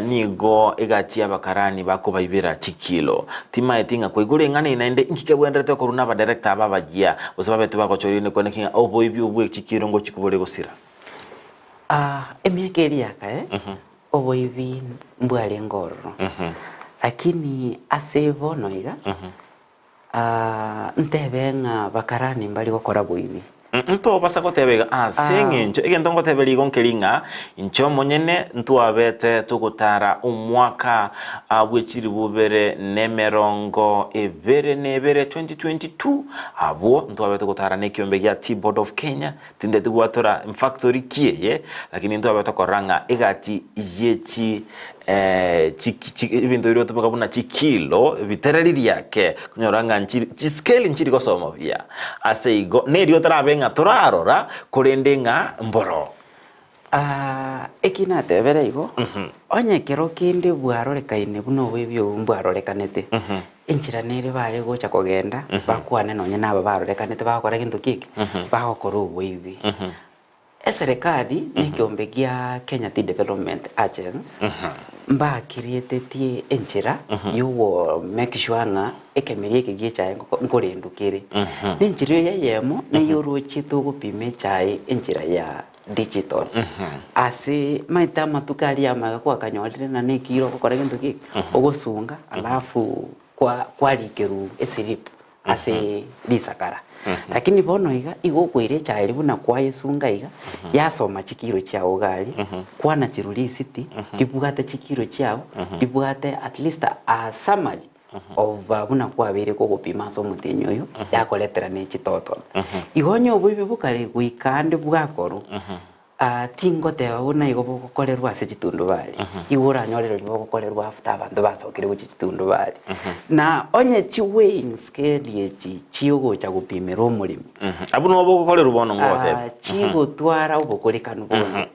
nigo egati y'abakarani bakobaibera chikilo. Timaeti ng'a kwaigure eng'ana eye naende inki kebwenderete korwa nabadirector aba abayia gose babetwe bagochorire nikwane ki ng'a oboibi obwe chikilo ngochia kobore gosira. Emiaka eria ya kare oboibi mbwarenge ororo, lakini ase bono iga ntebe ng'a bakarani mbari gokora boibi. Ntobasa goteba iga ase eng'encho egento ngoteberia igo nkeri ng'a inche omonyene ntwabete togotara omwaka bwe chilifu ibere na emerongo ebere na ebere, 2022, abwo ntwabete togotara na ekiombe gia Tea Board of Kenya, tindeti gwatora factory ki eye, lakini ntwabete tokorora ng'a egati ye chi ebinto biria bigotumeka buna chikilo, ebitereri riake, okonyora ng'a nchiri chiscale nchiri gosoma buya. Ase igo, nerio torabe ng'a torarora, korende ng'a mboro. Eki natebere igo, onye ekero kende bwarorekaine buna oboibi obo mbwarorekanete, enchera nere bare gocha kogenda, bakwane nonye naba barorekanete bagokora gento ki eke? Bagokora oboibi. Eserekari na ekeombe gia Kenya Tea Development Agency mbakirietetie enchera yogo make sure ng'a ekemeria eke gie echae nkorendwa kere. Na enchera eye eyemo neyorochie togopima echae enchera ya digital. Ase maete amatuko aria amaega kwakanyorire ng'a nekiro ogokora gento ki eke, ogosunga alafu kwa kwarikerwa eslip ase risakara. Lakini bono iga, igo okoira echae eria buna kwayesunga iga, yasoma chikiro chiao iga aria, kwanacherwa risiti, ribwate chikiro chiao, ribwate at least a summary of buna kwabeire kogopima ase omotienyi oyo, yakoretera ne chitotal. Igo onye oboibi bokare goika ande bwakorwa, Tingoteba buna igo bogokorerwa ase chitundubari, igo oranyore rirorio bogokorerwa after abanto basokire gochia chitundubari. Na onye chi weighing scale echi chiogocha gopimera omoremi, Abwo nabo bogokorerwa bono ngogoteba. chigotwara obokorekanu bonde,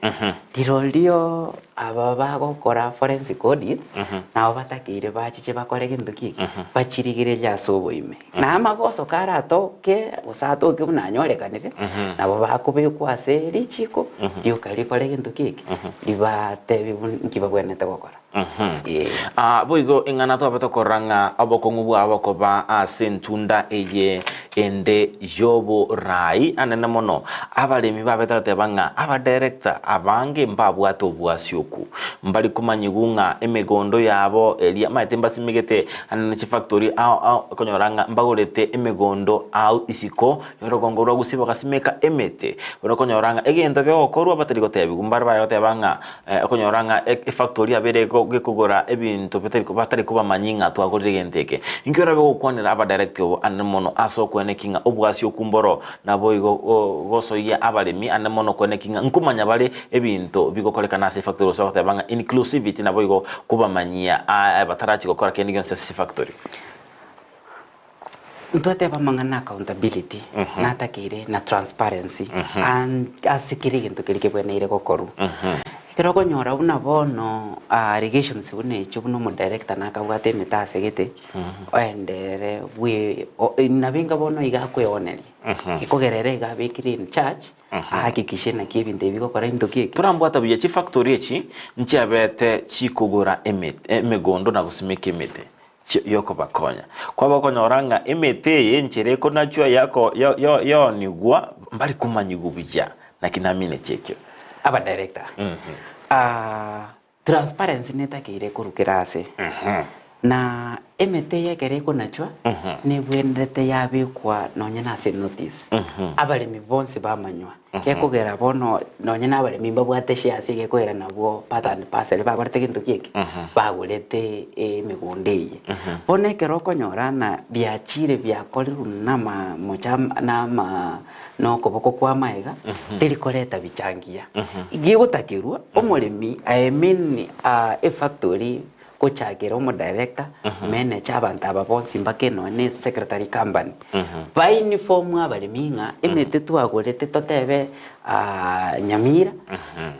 rirorio aba bagokora forensic audits, nabo batakeire bachiche bakore gento ki eke? Bachirigererie ase oboime. Na amagoso karatoke, gose atoke buna anyorekanire, nabo bakobekwa ase richiiko rioka rikore gento ki eke, ribatebi buna nki babwenerete gokora. Ee. Ah, boigo ing'ana twabe tokorora ng'a obokong'u bwabo koba ase entunda eye ende y'oborai anene mono. Abaremi babete goteba ng'a abadirector abange mbabwate obwasi oku. Mbari komanyigwa ng'a emegondo yabo eria maete mbasimegete Ande ne chifactori ao ao okonyora ng'a mbagorete emegondo ao isiko y'orogongo rwa Gusii bagasimeka emete. Bono okonyora ng'a egento kegokorwa batari gotebigwa mbare bare goteba ng'a okonyora ng'a efactori yabere gekogora ebinto bitari batari kobamanyi ng'a twagorire egento eke. Inki orabe gokwanera abadirector obo ande mono ase okweneki ng'a obwasi okwo mboro Naboigo gosoyia abaremi ande mono kweneki ng'a nkomanya bare ebinto bigokorekana ase efactory gose bagoteba ng'a inclusivity naboigo kobamanyia batarachi gokora kende gionsi ase chifactory. Ntwateba amang'ana accountability natakeire na transparency and ase kera egento keria kebweneire gokorwa. Ekero okonyora buna bono allegations buna echio buna omodirector nakabwate emete ase gete, oendere bwe o nabo enga bono iga akweoneria, gekogera ere iga abekire in charge, ahakikishe naki ebinto ebi bigokora into ki eke. Torambwata buya chifactory echi nchiabete chikogora emete emegondo na gosimeka emete chi yokobakonya. Kwaba okonyora ng'a emete eye enchera ekonachwa yako yo yo yoonigwa mbari komanyigwa buya naki naminetie ekio. Abadirector, transparency netakeire korwa kera ase, na. Emete eye ekero ekonachwa, nebwenerete yabekwa nonye nase enotice, abaremi bonsi bamanywa. Gekogera bono nonye na abaremi mbabwate shares egekogera nabwo part and parcel bakorete gento ki eke? Bagorete emegondo eye. Bono ekero okonyora ng'a biachire biakorirwe namamocha nama na okoboko kwa amaega, teri koreta bicha ngiya. Gegotakerwa omoremi I mean efactory gochakera omodirector, manager, abanto aba bonsi mpaka nonya ne secretary company, ba inform abaremi ng'a emete twagorete totebe Nyamira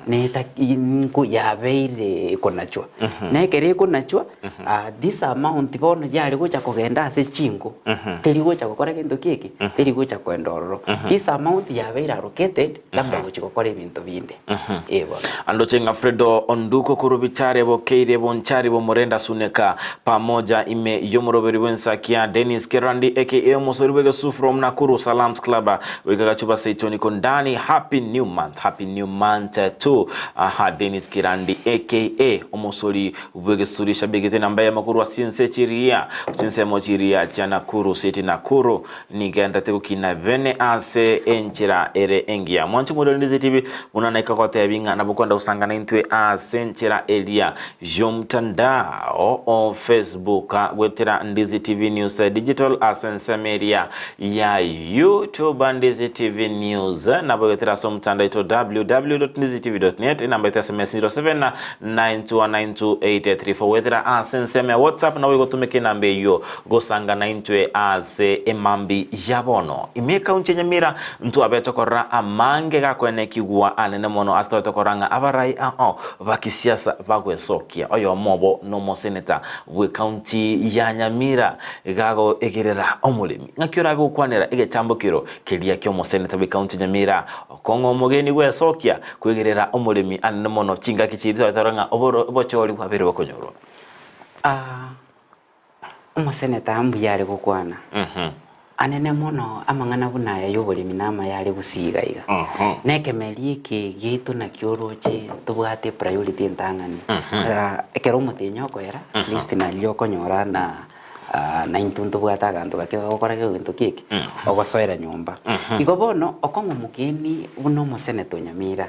netaki nko yabeire ekonachwa. Na ekero ekonachwa this amount bono yare gocha kogenda ase chinko, teri gocha gokora gento ki eke, teri gocha koenda ororo. This amount yabeire allocated labda gochi gokora ebinto binde. Ee bono. Andoche ng'a Fredo Onduko korwa Bichare Bokeire Bonchari Bomorenda Suneka pamoja ime y'omoroberi bw'ensakia Dennis Kerandi aka Omosori bw'egesu from Nakuru Salams Club goika Gachuba Seito niko ndani Happy new month Happy new month to aha Dennis Kerandi aka Omosori bw'egesuri shabigete namba eyemo korwa chinse chiria chinsemo chiria chia Nakuru City Nakuru Nigenderete gokina bene ase enchera ere engiya. Mwanche omorwani Ndizi TV buna naika gotebia ng'a nabo kwenda gosangana intwe ase enchera eria y'omtandao o Facebook gwetera Ndizi TV News Digital ase ensemo eria ya YouTube Ndizi TV News nabo gwetera ase omotandao oito www.ndizitv.net enamba yaito ya SMS 07 9219283 gwetera ase ensemo ya WhatsApp nabo igotumeka enamba eyio Gosangana intwe ase emambi ya bono. Ime ekaunti ya Nyamira ntwabe tokorora amange gakoenekigwa anene mono ase twabe tokorora ng'a abarai ao ba kisiasa bagwesokia. Oyomo obo nomoseneta bw'ekaunti ya Nyamira gagoegerera omoremi. Ng'aki orabe gokwanera egechambokero keria ki'omoseneta bw'ekaunti ya Nyamira okong'a omogeni gwesokia koegerera omoremi anene mono chingaki chiria twabe tokorora ng'a obochori bwabeire bokonyorwa. Omoseneta mbuya are gokwana. Anene mono amang'ana buna aya y'oboremi na amaya are gusii iga iga. Na ekemeri eke giaito nakio oroche tobwate epriority entang'ani. Ekero omotienyi okoera at least nario okonyora na naintwe ntobwate aganto gake gagokora egento ki eke? Ogosoera nyomba. Igo bono okong'a omogeni buna omoseneta o Nyamira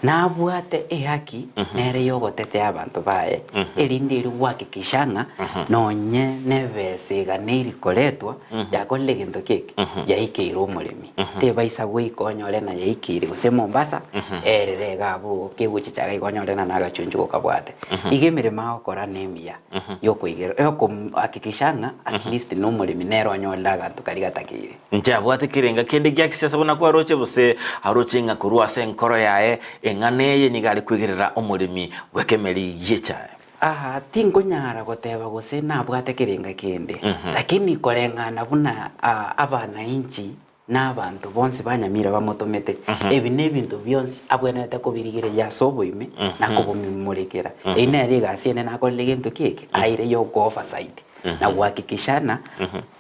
nabwate ehaki nere yogotetea abanto baye erinde erio gohakikisha ng'a nonye nebesa eganeiri koretwa yakorire egento ki eke? Yaikeire omoremi. Tebaisa goika onyore ng'a yaikeire gose Mombasa erere iga abwo kegochicha iga igo onyore ng'a nagachunchugo kabwate. Igo emeremo agokora nemiya yokoigera yokohakikisha ng'a at least nomoremi nere onyorire aganto karia gatakeire. Inche abwate kerenga kende gia kisesa buna kwaroche, gose aroche ng'a korwa ase enkoro yaye eng'ana eye nigo are kwegerera omoremi bw'ekemeri gi'echae. Aa, tinkonyara goteba gose nabwate kerenga kende, lakini koreng'ana buna abanainchi na abanto bonsi ba Nyamira bamotomete, ebi nebinto bionsi abwenerete kobirigereria ase oboime na kobomimorekera. Eyio nere egasi ende nakorire gento ki eke? Aire y'ogo-oversight na gohakikisha ng'a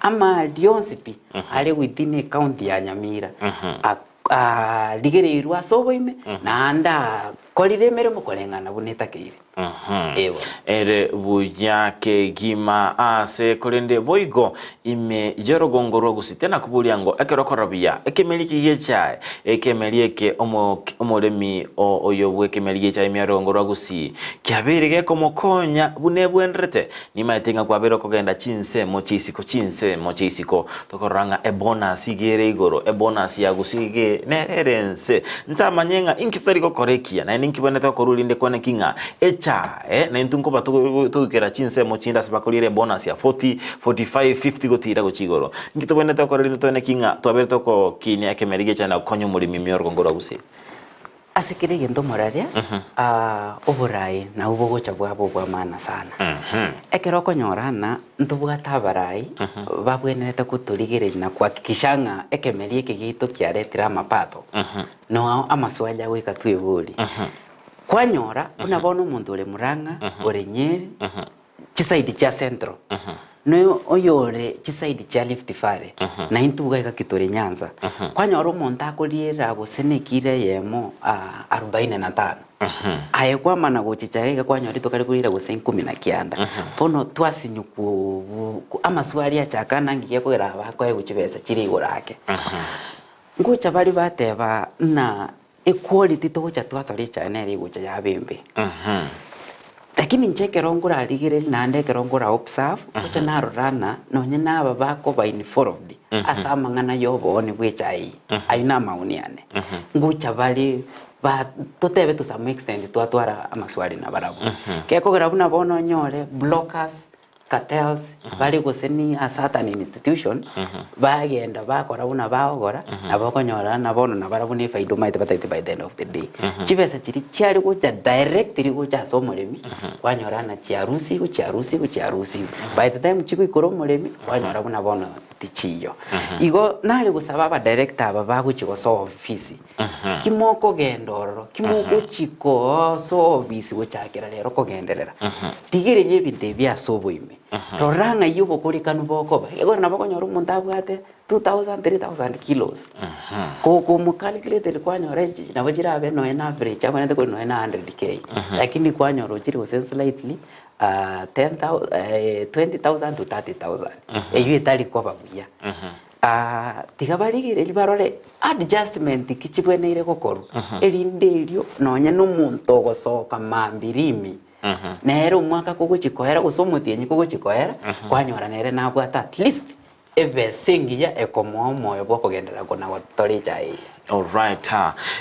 amari onsi pi are within ecounty ya Nyamira arigereirwe ase oboime naende akorire emeremo koreng'ana buna etakeire. Ee bono. Ere buya kegima aase korende boigo ime y'orogongo rwa gusii tena koboria ngo ekero okorora buya ekemeri eke gi'echae ekemeri eke omoremi oyo bw'ekemeri gi'echae ime y'orogongo rwa gusii kiabeire gekomokonya buna ebwenderete Nimaete ng'a kwabeire okogenda chinsemo chia isiko, chinsemo chia isiko, tokorora ng'a ebonus iga ere igoro, ebonus ya gusii iga nere ere ense. Ntamanye ng'a inki totari gokora ekiya, naende inki bwenerete gokorwa erinde kwane ki ng'a echae, na intwe nkoba togoikera chinsemo chinde ase bakoriera ebonus ya 40, 45, 50 gotiira gochia igoro. Inki tobwenerete gokora erinde toene ki ng'a twabeire togokinia ekemeri gi'echae na gokonya omoremi ime orogongo rwa gusii? Ase kera egento omoraria, oborai nabwo bogocha bwaba obw'amaana sana. Ekero okonyora ng'a ntobwate abarai babwenerete gotorigereria na kohakikisha ng'a ekemeri eke giaito kiaretire amapato, nao amaswali agoika tweborie. Kwanyora buna bono omonto ore Murang'a, ore Nyeri, chisaidi chia Central. Noyo oyore chiside chia Rift Valley, na intwe iga iga ki tore Nyanza, kwanyora omonto akoriera gose na ekiro eyemo arubaini na tano, aye kwamana gochicha iga iga kwanyora rituko rikorire gose ikumi na kianda. Bono twasinywa kobu amaswali achaka naki gekogera aba bakoegwa chibesa chire igoro ake. Ngocha baria bateba ng'a Equality togocha twatwara echae nere egocha yaba embe. Lakini inche ekero nkorarigereria naende ekero nkora observe, ngocha narora ng'a nonye na aba bakoba involved ase amang'ana ya obooni bwa echae eye, ayio na amaoni ane, ngocha bare ba totebe to some extent twatwara amaswali nabarabwo. Gekogera buna bono onyore blockers cartels bare gose ni a certain institution bagenda bakora buna bagokora nabo okonyora na bono nabarabwo na efaida omanyete batagete by the end of the day. Chibesa chiria chiare gocha directly gocha ase omoremi kwanyora ng'a chiarusigwe chiarusigwe chiarusigwe by the time chigoikora omoremi kwanyora buna bono tichiyo. Igo nare gosaba abadirector aba bagochia gosoa ofisi Ki mokogenda ororo, ki mogochia koosoa obisi gochakera rero kogenderera, rigereria ebinto ebi ase oboime. Rora ng'ai obokorekanu bokoba. Ekero nabo okonyora omonto abwate 2000, 3000 kilos, komokalculated kwanyora echi nabo chirabe nonya na average abwenerete kori nonya na 100K, lakini kwanyora ochire gose slightly 10000 20000 to 30000, eywo etari koba buya. Tiga barigererie barore adjustment ki chibweneire gokorwa, erinde erio nonye nomonto ogosoka mambia rimi, nere omwaka kogochia koera gose omotienyi kogochia koera, kwanyora nere nabwate at least ebesa engiya ekomoa omoyo bwokogenderera kona gotora echae eye. Alright,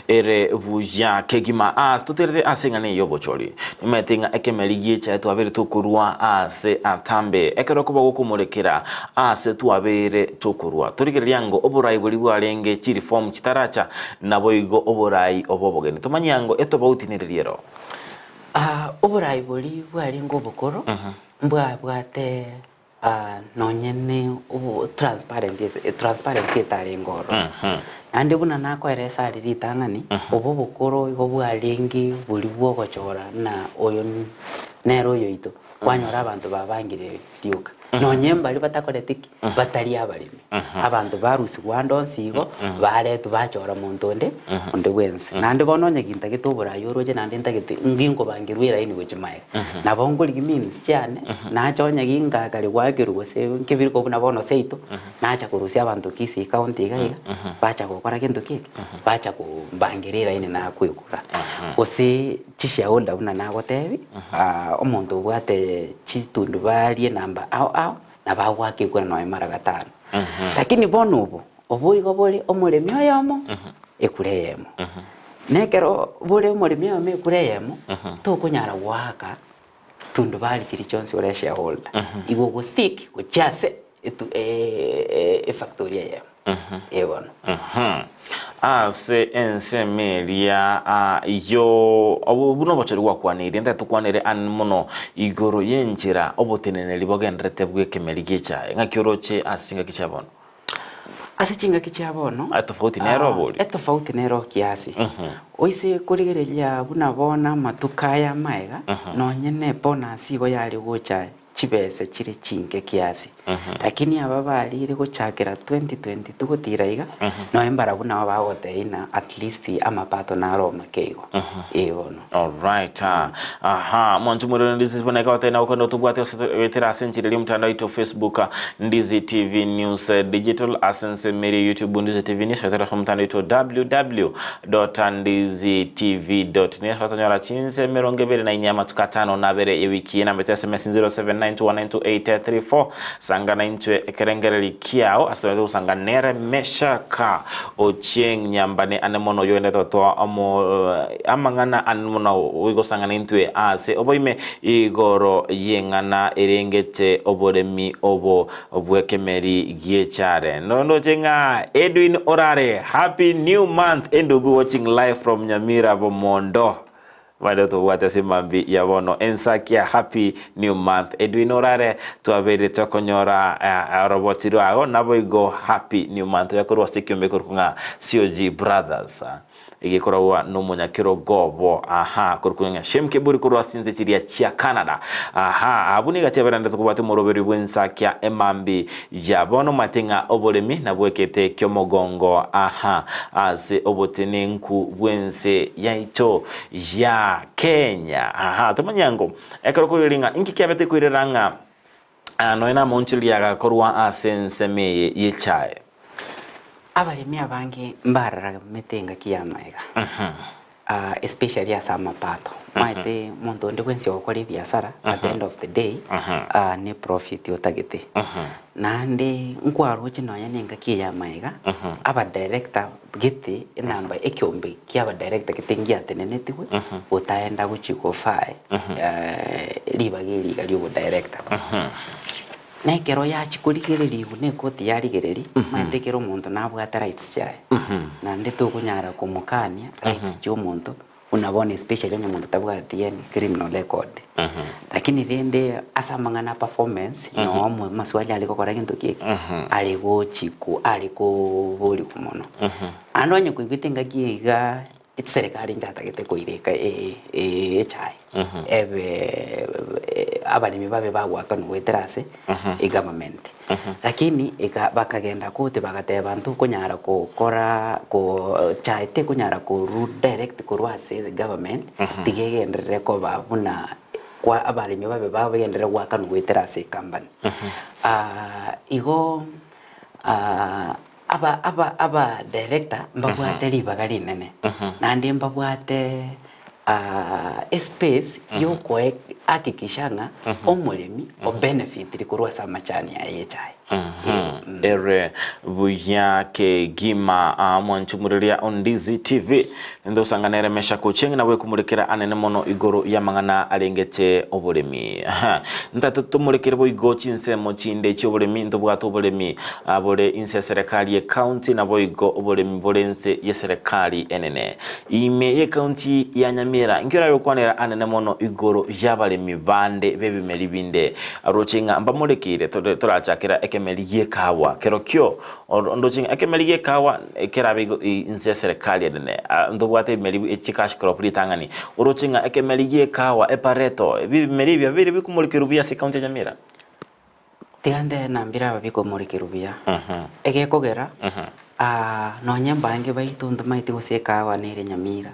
ere buya kegima. Ase toterete ase eng'ana eye y'obochori, nimaete ng'a ekemeri gi'echae twabeire tokorua aase atambe, ekero okoba gokomorekera aase twabeire tokorua. Torigereria ango oborai boria bwarenge chireform chitaracha, naboigo oborai obo obogeni. Tomanye ango etobauti nereri ero. Oborai boria bwarenge obokoro, mbwabwate Nonye ne obo transparent transparency etarenge ororo. Naende buna nakoeresa aria ritang'ani, obo obokoro igo bwarenge boria bwa ogochora ng'a oyo nere oyoito, kwanyora abanto babangire rioka. Nonye mbaria batakoreti ki? Batari abaremi. Abanto barusigwa ande onsi igo, baretwa bachora monto onde, onde bwensi. Naende bono onye gintagete oborai oroche naende ntagete nginkobangerwa eraini gochia magega. Nabo nkorigia means chiane, nacha onye gingakare gwakerwa gose nkebirwe buna bono seito, nacha korusia abanto Kisii county iga iga, bacha gokora gento ki eke, bacha kombangera eraini nakwekura. Gose chishareholder buna nagotebia, omonto obwate chitundubari enamba ao ao, nabo agoaka ekura nonya mara gatano. Lakini bono obo, obo igo bore omoremi oyomo, ekura eyemo. Na ekero bore omoremi oyomo ekura eyemo, tokonyara goaka tundubari chiria chionsi ore shareholder. Igo ogo stick gochia ase etu efactory eyemo. Ee bono. Ase ensemo eria yo obo buna obochori gwakwaneirie, ntagete tokwanere an mono igoro y'enchera oboteneneri bogendererete bw'ekemeri gi'echae. Ng'aki oroche ase chingaki chia bono? Ase chingaki chia bono, Etofauti nero bori? Etofauti nero kiasi. Oise korigereria buna bono amatuko aya amaega, nonye ne bonus igo yare gocha chibesa chire chinke kiasi. Lakini aba barire gochakera 2022 gotira iga, noe mbarabwo nabo bagotebia ng'a at least amapato naro omake igo. Ee bono. Alright. Aha, mwancho mwirore Ndizi buna ekabata ina okende otobwate ase goetera ase enchera eria omotandao oito Facebook Ndizi TV News Digital ase ensemo eria YouTube Ndizi TV News goetera ase omotandao oito www.ndizitv.net otonyora chinse emerongo ebere na inye amatuko atano na abere ewiki enamba ya SMS 0792192834 sangana intwe ekerengereri kiao ase tonyarete gosanga nere Meshaka Ochieng Nyambane ane mono oyoendete gotoa omo amang'ana ane mono oigosang'ana intwe ase oboime igoro y'eng'ana erengete oboremi obo bw'ekemeri gi'echare. Nondoche ng'a Edwin Orare, happy new month endugu watching live from Nyamira Bomondo. Bande tobwate ase mambi ya bono ensakia happy new month Edwin Orare twabeire tokonyora eh, oroboti rwago naboigo happy new month oyakorwa ase ekiombe ekorokwa ng'a COG Brothers. Egekoragwa nomonyakerogo obo, aha, korokwa ng'a Shem Keburi korwa ase chinse chiria chia Canada. Aha, abwo nigo atebererete kobwata omoroberio bw'ensakia emambi ya bono omanyete ng'a oboremi nabwekete ki'omogongo, aha, ase obotenenku bw'ense yaito ya Kenya. Aha, tomanye ango, ekero koireria ng'a inki kiabete koirera ng'a nonya namoonchoreria agakorwa ase ensemo eye y'echae. Abaremi abange mbararamete engaki y'amaega, especially ase amapato. Omanyete omonto onde bwensi ogokora ebiasara at the end of the day ne profit otagete. Naende nkwaroche nonya na engaki eye y'amaega, abadirector gete enamba ekeombe kia abadirector gete ngiatenenetigwe gotaenda gochia gofaa ribaga eri iga ria obodirector. Na ekero yachia korigereria buna ekoti yarigereria, omanyete ekero omonto nabwate rights chiaye, naende tokonyara komokania rights chia omonto buna bono especially onye omonto tabwati any criminal record. Lakini rende ase amang'ana a performance, noo amaswali are gokora gento ki eke, are gochikwa are koborigwa mono. Naende onye koigwete engaki eye igaa, eserikari nchatagete koireka echae ebe abaremi babe bagoakanwa goetera ase egovernment. Lakini eka bakagenda koti bagateba ntokonyara gokora ko chae tekonyara korwa direct korwa ase egovernment, tiga egenderere koba buna kwa abaremi babe bagenderere goakanwa goetera ase ecompany. Igo aba aba aba director mbabwate ribaga rinene, naende mbabwate espace yokoe hakikisha ng'a omoremi o benefitiri korwa ase amachani aye y'echae. Ere buya kegima mwanchumureria Ondizi TV nindosanga nere Meshack Ochieng nabo ekumurekera anene mono igoro y'amang'ana arengete oboremi. Ntato tomurekere boigo chinsemo chinde chi'oboremi ntobwate oboremi bore inse y'eserekari y'ecounty naboigo oboremi bore inse y'eserekari enene. Ime y'ecounty ya Nyamira inki orabe gokwanera anene mono igoro y'abaremi bande b'ebimeri binde Aroche ng'a mbamorekeire torachakera ekemeri gi'ekawa kerokio ndoche ng'a ekemeri gi'ekawa kerabe igo inse y'eserekari enene ntobwate ebimeri echi cash crop ritang'ani oroche ng'a ekemeri gi'ekawa epareto ebimeri ebio bire bikomorekerwa buya ase ecounty ya Nyamira. Tiga nde nambire aba bikomorekerwa buya, egekogera nonye mbange baito ntomaeti gose ekawa nere Nyamira,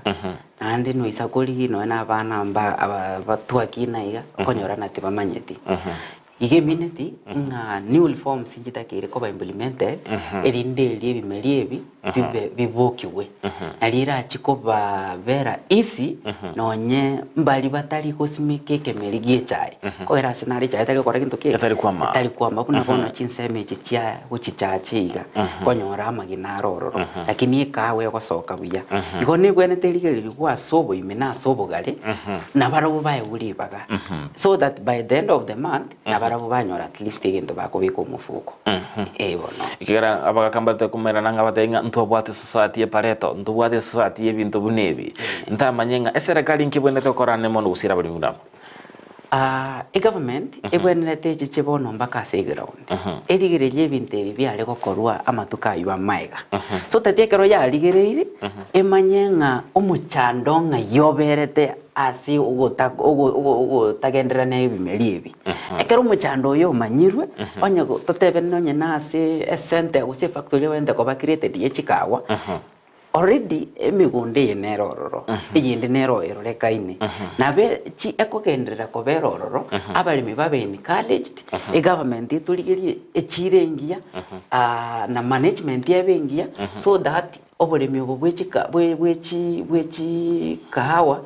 naende noisa korigia nonye na abana mba aba batwakina iga, okonyora ng'a tibamanyeti. Iga emineti ng'a new reforms nchitakeire koba implemented, erinde erio ebimeri ebi bibe bibokigwe. Nario erachie kobabera easy nonye mbari batari gosimeka ekemeri gie echae. Kogera ase nare echae etari gokora gento ki? Etari kwama. Etari kwama buna bono chinsemo echi chia gochichacha iga, okonyora amagena are ororo, lakini ekahawa egosoka buya. Igo nebwenerete erigererigwe ase oboime na ase obogare, nabarabwo baegwe ribaga, so that by the end of the month, nabarabwo banyora at least egento bakobeka omofuko. Eh bono. Ekiagera abagaka mbarete komerana ng'a batebie ng'a ntwabwate society ye Pareto, ntobwate society y'ebinto buna ebi. Ntamanye ng'a eserekari inki ebwenerete gokora ane mono gusira abaremi buna abwo. Egovernment ebwenerete echeche bono mpaka ase eground, erigererie ebinto ebi biare gokorwa amatuko aywo amaega. So that ekero yarigereirie, emanye ng'a omochando ng'ai oberete ase ogota ogo ogo ogotagenderera na ebimeri ebi. Ekero omochando oyo omanyirwe, onye go totebe nonye na ase esente gose efactory ebwenerete koba created ye chikawa, Already emegondo eye nere ororo, eyende nere erorekaine. Nabo chi ekogenderera kobera ororo, abaremi babe encouraged, egovernment etorigerie echiro engiya, na management ebe engiya, so that oboremi obo bwe chika bwe bwe chi bwe chikahawa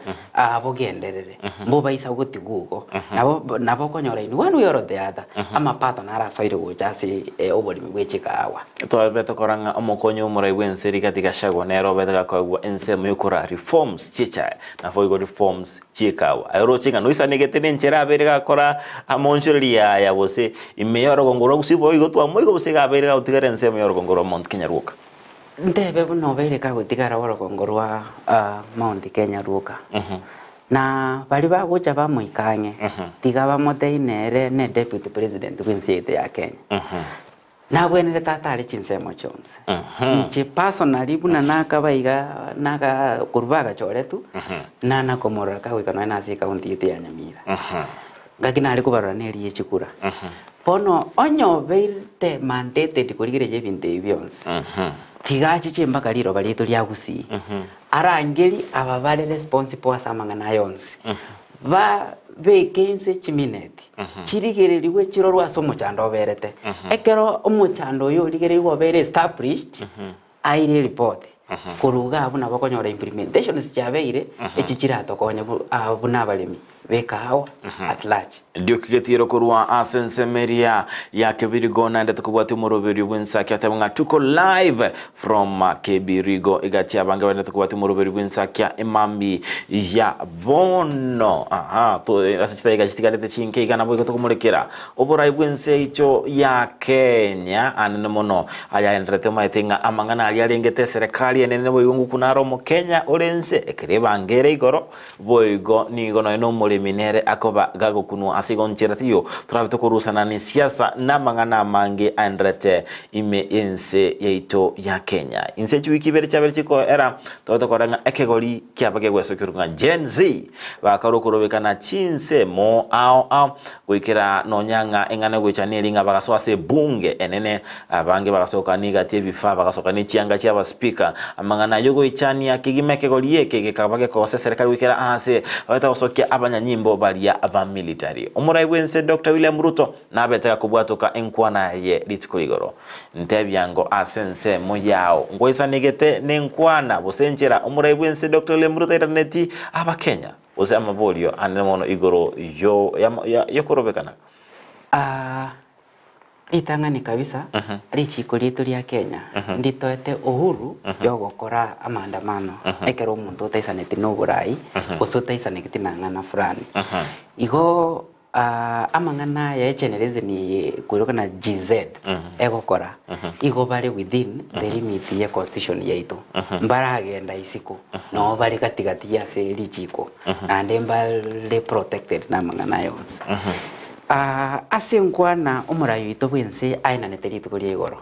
bogenderere, mbobaisa gotigwa igo. Nabo nabo okonyora in one way or the other, amapato naro asoire gocha ase oboremi bwe chikahawa. Twabete korora ng'a omokonyi omorai bw'ense Rigathi Gachagua nere obete gakoegwa ensemo y'okoraa reforms chi'echae naboigo reforms chi'ekawa. Aye oroche ng'a noisanegete nenchera abeire gakora amonchoreria aya gose ime y'orogongo rwa Gusii boigo twamoigwa gose iga abeire gagotigara ensemo y'orogongo rwa Mount Kenya rwoka. Ntebe buna obeire kagotigara orogongo rwa Mount Kenya rwoka. Na baria bagocha bamoika ang'e, tiga bamotebi nere ne deputy president bw'ense yaito ya Kenya. Nabwenerete atare chinsemo chionsi. Inche personally buna nakaba iga naga korwa bagachoretwe, nana komorora kagoika nonya na ase ecounty yaito ya Nyamira. Ngaki nare kobarora neri ye chikura. Bono onye obeirte mandated korigereria ebinto ebi bionsi, tiga achiche mpaka riroba riaito ria Gusii, arangerie aba bare responsible ase amang'ana aya onsi, babeke inse chimineti, chirigererigwe chirorwe ase omochando oberete. Ekero omochando oyo origereirwe obeire established, aire eripoti, korwa iga abwo nabo okonyora implementations chiabeire, echi chiratokonye buna abaremi b'ekahawa at large. Ndioki getiiro korwa ase ensemo eria ya Kebirigo naende tokobwatia omoroberio bw'ensaki ateba ng'a tuko live from Kebirigo egati abange baende tokobwatia omoroberio bw'ensakia emambi ya bono aha to ase chidageka chitigarete chinke iga nabo igo tokomorekera oborai bw'ense yaito ya Kenya anene mono ayaenderete omaete ng'a amang'ana aria arengete eserekari enene boigo ngokuna are omokenya ore ense ekero ebango ere igoro Boigo nigo nonya nomoremi nere akoba gagokunwa ase igo nchera teiyo torabe tokorusana nesiasa namang'ana amange aenderete ime y'ense yaito ya Kenya. Inse chiwiki ibere chiabere chikoera tobe tokora ng'a ekegori kiaba gegwesokerwa ng'a Gen Z bakora okorobekana chinsemo ao ao goikera nonya ng'a eng'ana egoicha neri ng'a bagasoa ase ebunge enene Abange bagasoka nigati ebifaa, bagasoka ne chianga chi'abaspeaker. Amang'ana ayio goichania kegima ekegori eke gekaba gekogosa eserekari goikera aase bagete gosokia abanyanyimbo baria ba military. Omorai bw'ense Doctor William Ruto nabete gakobwatoka enkwana yaye rituko rigoro. Ntebia ngo ase ensemo yao ngoisanegete nenkwana gose enchera omorai bw'ense Doctor William Ruto airaneti abakenya gose amaborio anene mono igoro yo yokorobekana. Ritang'ani kabisa, richiiko riaito ria Kenya nditoete uhuru yogokora amaandamano ekero omonto otaisaneti na oborai gose otaisanegeti na ng'ana fulani. Igo amang'ana aya egeneration eye ekoiroka na GZ egokora, igo bare within the limit ye constitution yaito. Mbaragenda isiko, noo bare gatigati ase richiiko naende mbare protected na amang'ana aya onsi. Ase nkwana omorai oito bw'ense aenanete rituko ria igoro,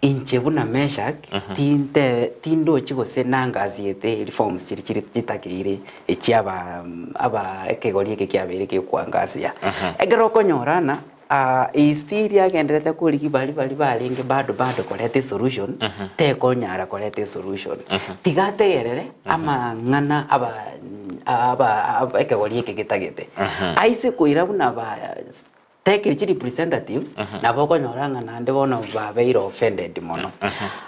inche buna Meshak tinte tindochi gose nangasiete reforms chiria chire chitakeire echi aba aba ekegori eke kiabeire gekwangasia. Ekero okonyorana still agenderete korigia baria baria barenge bado bado koreta esolution, tekonyara koreta esolution. Tiga ategerere amang'ana aba aba ekegori eke getagete. Aise koira buna ba tekiri chi representatives, nabo okonyora ng'a naende bono babeire offended mono.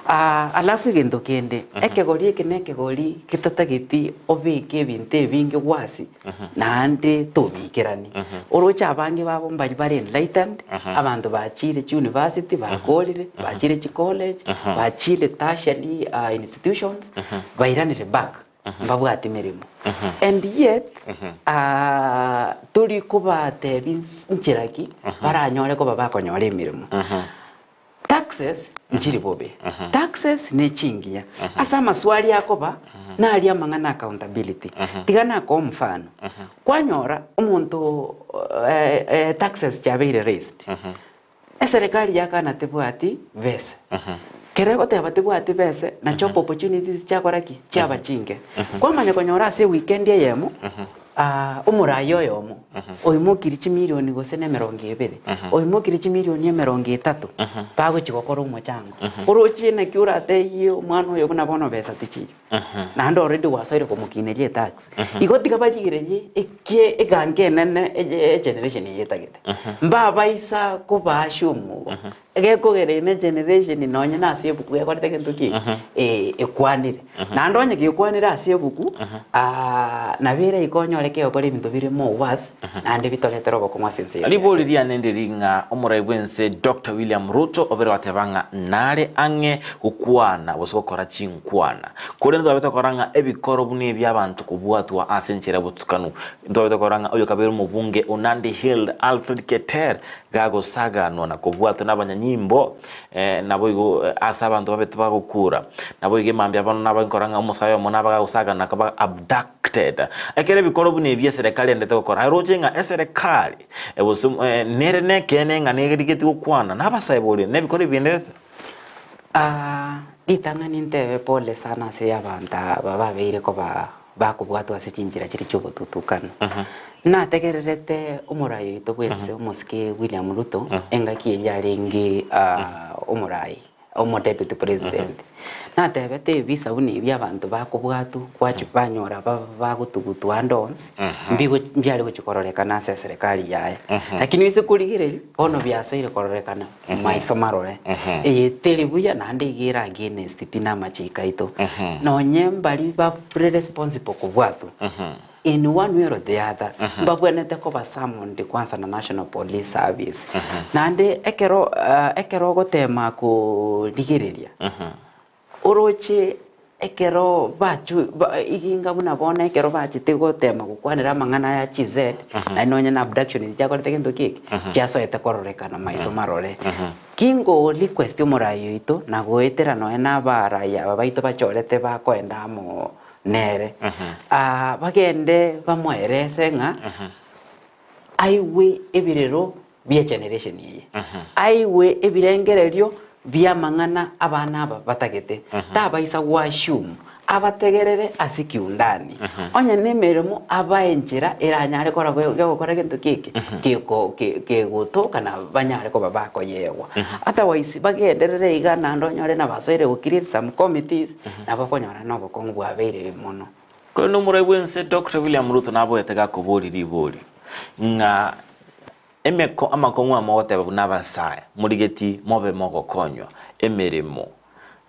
Alafu egento kende, ekegori eke na ekegori getatageti obeke ebinto ebinge gwasi, naende tobiikerani. Oroche abange babo mbari bare enlightened, abanto bachire chiuniversity bakorire, bachire chicollege, bachire tertiary institutions, bairanire back. mbabwati meremo and yet tori kobatebi nchera ki baranyore koba bakonyora emeremo. Taxes nchiri bobe, taxes ne chingiya ase amaswali akoba naria amang'ana accountability. Tiga nakoe omfano, kwanyora omonto taxes chiabeire raised, Eserekari yakana tebwati bese. Kere egoteba tebwati bese, na job opportunities chiakora ki? Chiaba chinke. Kwamanya konyora ase eweekend eyemo, omoraia oyomo oimokirie chimilioni gose na emerongo ebere, oimokirie chimilioni emerongo etato, bagochia gokora omochango. Oroche naki oratebie omwana oyo buna bono besa tichiyo. Naende already gwasoire komokineria etax. Igo tiga barigererie ekie eganka enene eye egeneration eye etagete. Mbabaisa kobaassume igo. Egekogera ime egeneration nonye na ase ebuku ekorete gento ki? Ekwanire. Naende onye gekwanire ase ebuku, nabo ere igo onyore kegokora ebinto bire more worse, naende bitoretere obokong'u ase ense eye. Ribori riane ndiri ng'a omorai bw'ense Doctor William Ruto obere goteba ng'a nare ang'e gokwana gose gokora chinkwana. Korende ntwabete gokora ng'a ebikoro buna ebi abanto kobwatwa ase enchera y'obotukanu. Ntwabete gokora ng'a oyo kabeire omobunge o Nandi Hill Alfred Keter gagosaganwa na kobwatwa nabanyanyimbo naboigo ase abanto babete bagokura. Naboigo emambia bono nabo nkora ng'a omosae oyomo nabo gagosagana akaba abducted. Abducted. Ekero ebikoro buna ebi eserekari endete gokora, aroche ng'a eserekari gose nere nekeene ng'a nerigetie gokwana nabasae boria nebikoro ebi bienderete. Ritang'ani ntebe pole sana ase abanto aba babeire koba bakobwatwa ase chinchera chiria chi'obotutukano. Nategererete omorai oito bwense omosike William Ruto engaki eyio arenge omorai omo deputy president. Natebete ebisa buna ebi abanto bakobwatwa gwachi banyora bagotugutwa ande onsi mbigo mbiare gochi kororekana ase eserekari yaye. Lakini ase korigereria bono biasoire kororekana maiso marore. Eye teri buya naende iga ere against pi na amachiko aito. Nonye mbari bare responsible kobwatwa in one way or the other mbabwenerete koba summoned kwanza na National Police Service. Naende ekero ekero ogotema korigereria Oroche ekero bachu ba iginga buna bono ekero bachete gotema gokwanera amang'ana aya GZ, naende nonye na abduction echi chiakorete gento ki eke, chiasoete kororekana maiso marore. Ki nko request omorai oito na goetera nonye na abarai aba baito bachorete bakoenda amo nere, bagende bamoerese ng'a aigwe ebirero bie generation eye, aigwe ebirengererio bi'amang'ana abana aba batagete, tabaisa goassume, abategerere ase kiundani. Onye nemeremo abae enchera eranyare kora gokora gento ki eke geko kegotoka na banyare koba bakoyegwa. Otherwise bagenderere iga naende onyore nabasoire go create some committees, nabo okonyora nobokong'u bwabeire mono. Korende omorai bw'ense Doctor William Ruto naboete gakoboria ribori ng'a emeko amakong'u amo goteba buna abasae morigeti mobe mogokonywa emeremo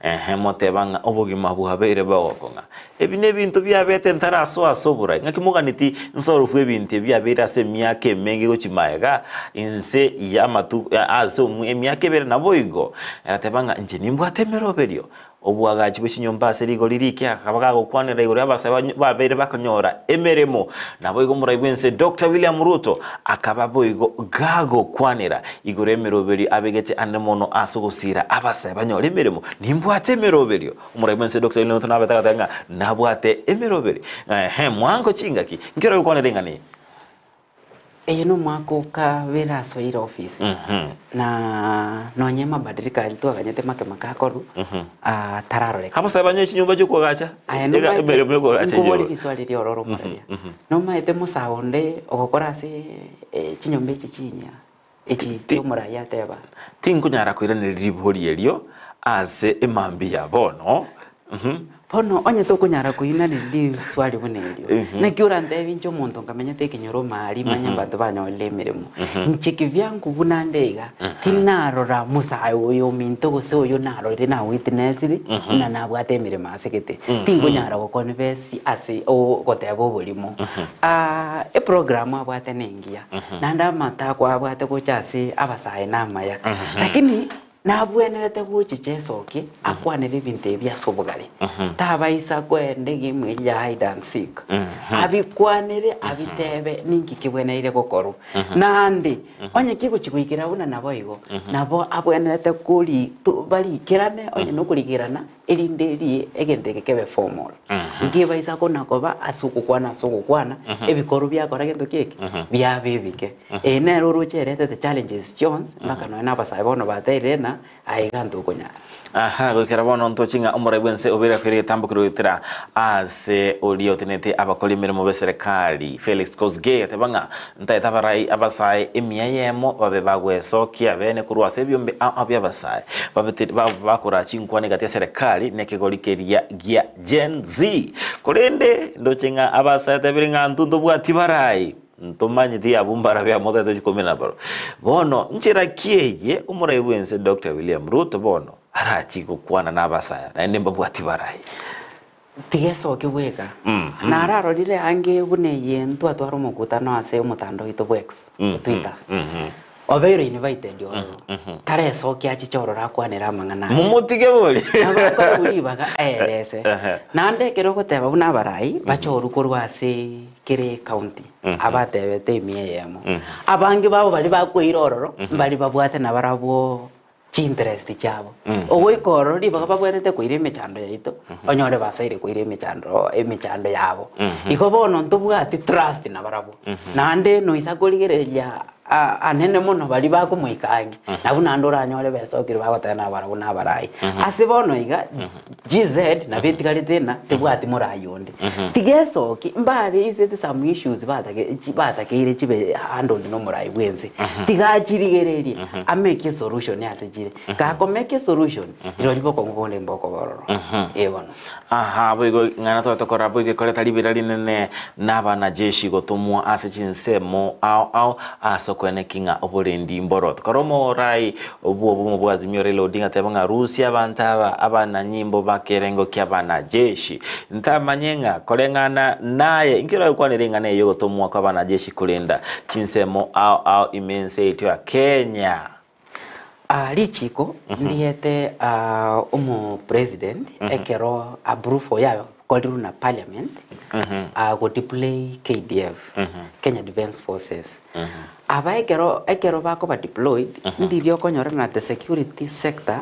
ehe moteba ng'a obogima bwabeire bogokong'a. Ebi nebinto biabete ntarasoa ase oborai ng'aki moganeti nsorofwe ebinto ebi biabeire ase emiaka emenge gochia magega inse y'amatuko ase emiaka ebere naboigo agateba ng'a inche nimbwate emeroberio Oboagachi bwe chinyomba ase rigori rike akaba gagokwanera igoro y'abasae babeire bakonyora emeremo. Naboigo omorai bw'ense Doctor William Ruto akaba boigo gagokwanera igoro y'emeroberio abegete ande mono ase ogosiira abasae banyore emeremo. Nimbwate emeroberio. Omorai bw'ense Doctor William Ruto nabete agateba ng'a nabwate emeroberio. Ehe, mwango chingaki. Nkero ogokwanera ing'ana eye? Eye nomwaka okabere asoire office na nonye mabadiliko aria twaganyete make make akorwe tararorekana. Abasae banyore chinyomba chiokoagacha, Aye ega nomaete emeremo yokoagacha nkobori eyio. riswali riororo omoraria. Nomaete mosae onde ogokora ase chinyomba echi chinyia echi chiomoraia ateba. Tinkonyara koiraneria ribori erio ase emambia ya bono. Bono onye tokonyara koinaneria riswali buna erio, naki orantebie inche omonto nkamenyete ekenyoro omaaria manye mbanto banyorire emeremo. Inche kivyangu buna nde iga, tinarora mosae oyo ominto gose oyo narorire na witnessiri buna nabwate emeremo ase gete. Tinkonyara goconfess ase ogoteba oborimo. Eprogram abwate nengiya, naende amatakwa abwate gocha ase abasae namaya, lakini Nabwenerete gochicha esoki akwanere ebinto ebi ase obogare, tabaisa koenda egame eria ya hide and seek, abikwanere abitebe ninki kebweneire gokorwa. Naende onye kegochia goikera buna naboigo, nabo abwenerete kori to barikerane onye nokorikerana erinde erie egento eke kebe formal. Nkebaisa kona koba ase ogokwana ase ogokwana, ebikorwa biakora gento ki eke? Biaba ebike. Eye nere oroche eretete challenges chionsi mpaka nonya na abasae bono bateirire ng'a aye iga ntokonyara. Aha, goikera bono ntoche ng'a omorai bw'ense obeire akoira egetambo keria goetera ase oria otenenete abakori emeremo b'eserekari, Felix Kosgei, ateba ng'a ntaete abarai abasae emia eyemo babe bagwesokia bene korwa ase ebiombe ao ao bi'abasae babete bakora chinkwana egati y'eserekari na ekegori keria gia Gen Z. Korende ndoche ng'a abasae tebire ng'a intwe ntobwati barai. Ntomanyeti abwo mbarabe amo tari tochia komena barobwo. Bono nchera ki eye omorai bw'ense Doctor William Ruto bono arachie gokwana nabasaya naende mbabwati barai? Tiga esoke bweka. Nararorire ange buna eye ntwatwara omokutano ase omotandao oito bwa X, Twitter. Obeire invited ororo. Taresokia achiche ororo akwanere amang'ana aya. Momotige bori. Nabo akoegwa ribaga aerese. Naende ekero ogoteba buna abarai bachorwe korwa ase kera ecounty, abatebete emia eyemo. Abange babo baria bakweire ororo, mbari babwate nabarabwo. Chi-interest chiabo. Ogoika ororo ribaga babwenerete koira emechando yaito, onyore basoire koira emechando emechando yabo. Igo bono ntobwati trust nabarabwo. Naende noisa korigereria a- anene mono baria bakomoika ang'e, nabwo naende oranyore besokire bagoteba nabarabwo nabarai. Ase bono iga, GZ nabo etigarete ng'a tebwati morai onde. Tigesoki, mbare isete some issues batake chi batakeire chibe handled na omorai bwense. Tiga achirigererie, amake esolution ase chire. Gakomake esolution, rirorio bokong'u bonde mbokoba ororo. Ee bono. Aha, boigo ing'ana tware tokora boigo ekoreta ribera rinene na abanajeshi gotomwa ase chinsemo ao ao ase okoeneki ng'a oborendi mboro. Tokora omorai Obwo obomo bwa Azimio Raila Odinga ateba ng'a rusia abanto aba abananyimbo ba kerengo kia abanajeshi. Ntamanye ng'a koreng'ana naye inki oragokwanere ing'ana eye yogotomwa kwa abanajeshi korenda chinsemo ao ao ime ense yaito ya Kenya. Richiko ndiete omo president ekero approval yakorirwe na parliament go deploy KDF, Kenya Defence Forces. Aba ekero ekero bakoba deployed, ndiria okonyora na the security sector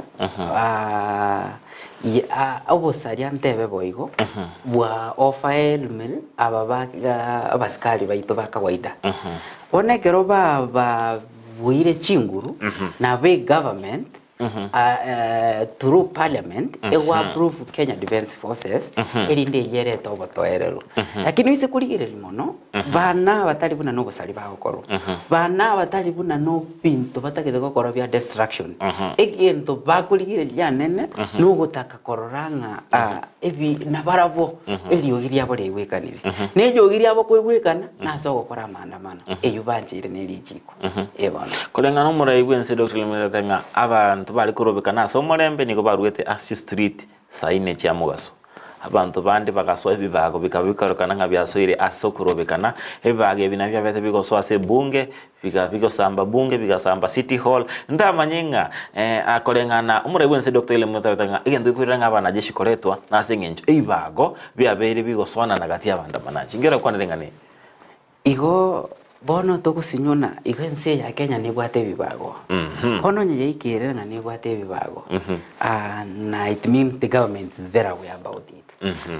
ye obosaria ntebe boigo bwa overwhelming aba ba abasikari baito ba kawaida. Bono ekero bababuire chinguru, nabo egovernment through parliament ego approve Kenya Defence Forces erinde eyio erete obotoereru. Lakini oise korigereria mono, bana aba tari buna nobosari bagokorwa, bana aba tari buna nobinto batagete gokora bia destruction. Egento bakorigereria anene nogotaka korora ng'a ebi nabarabwo eriogi riabo riaigwekanire. Na eriogi riabo koigwekana nase ogokora amaandamano, eyio bancheire ne richiko. Ee bono. Koreng'ana omorai bw'ense Dr. Lemire agoteba ng'a abanto bare korobekana ase omorembe nigo baruete ase street saa ine chia mogaso. Abanto bande bagasoa ebibago bikaba bikorekana ng'a biasoire ase okorobekana, ebibago ebi nabio biabete bigosoa ase ebunge, biga bigosamba bunge, bigasamba city hall. Ntamanye ng'a koreng'ana omorai bw'ense Dr. Lemire agoteba ng'a egento gekoirera ng'a abanajeshi koretwa nase eng'encho ebibago biabeire bigosoanana gati y'abandamanaji. Inki orakwanere ng'a ne. Igo bono togosinywa igo ense eye ya Kenya nebwate ebibago. Bono onye yaikire ng'a nebwate ebibago, na it means the government is very aware about it.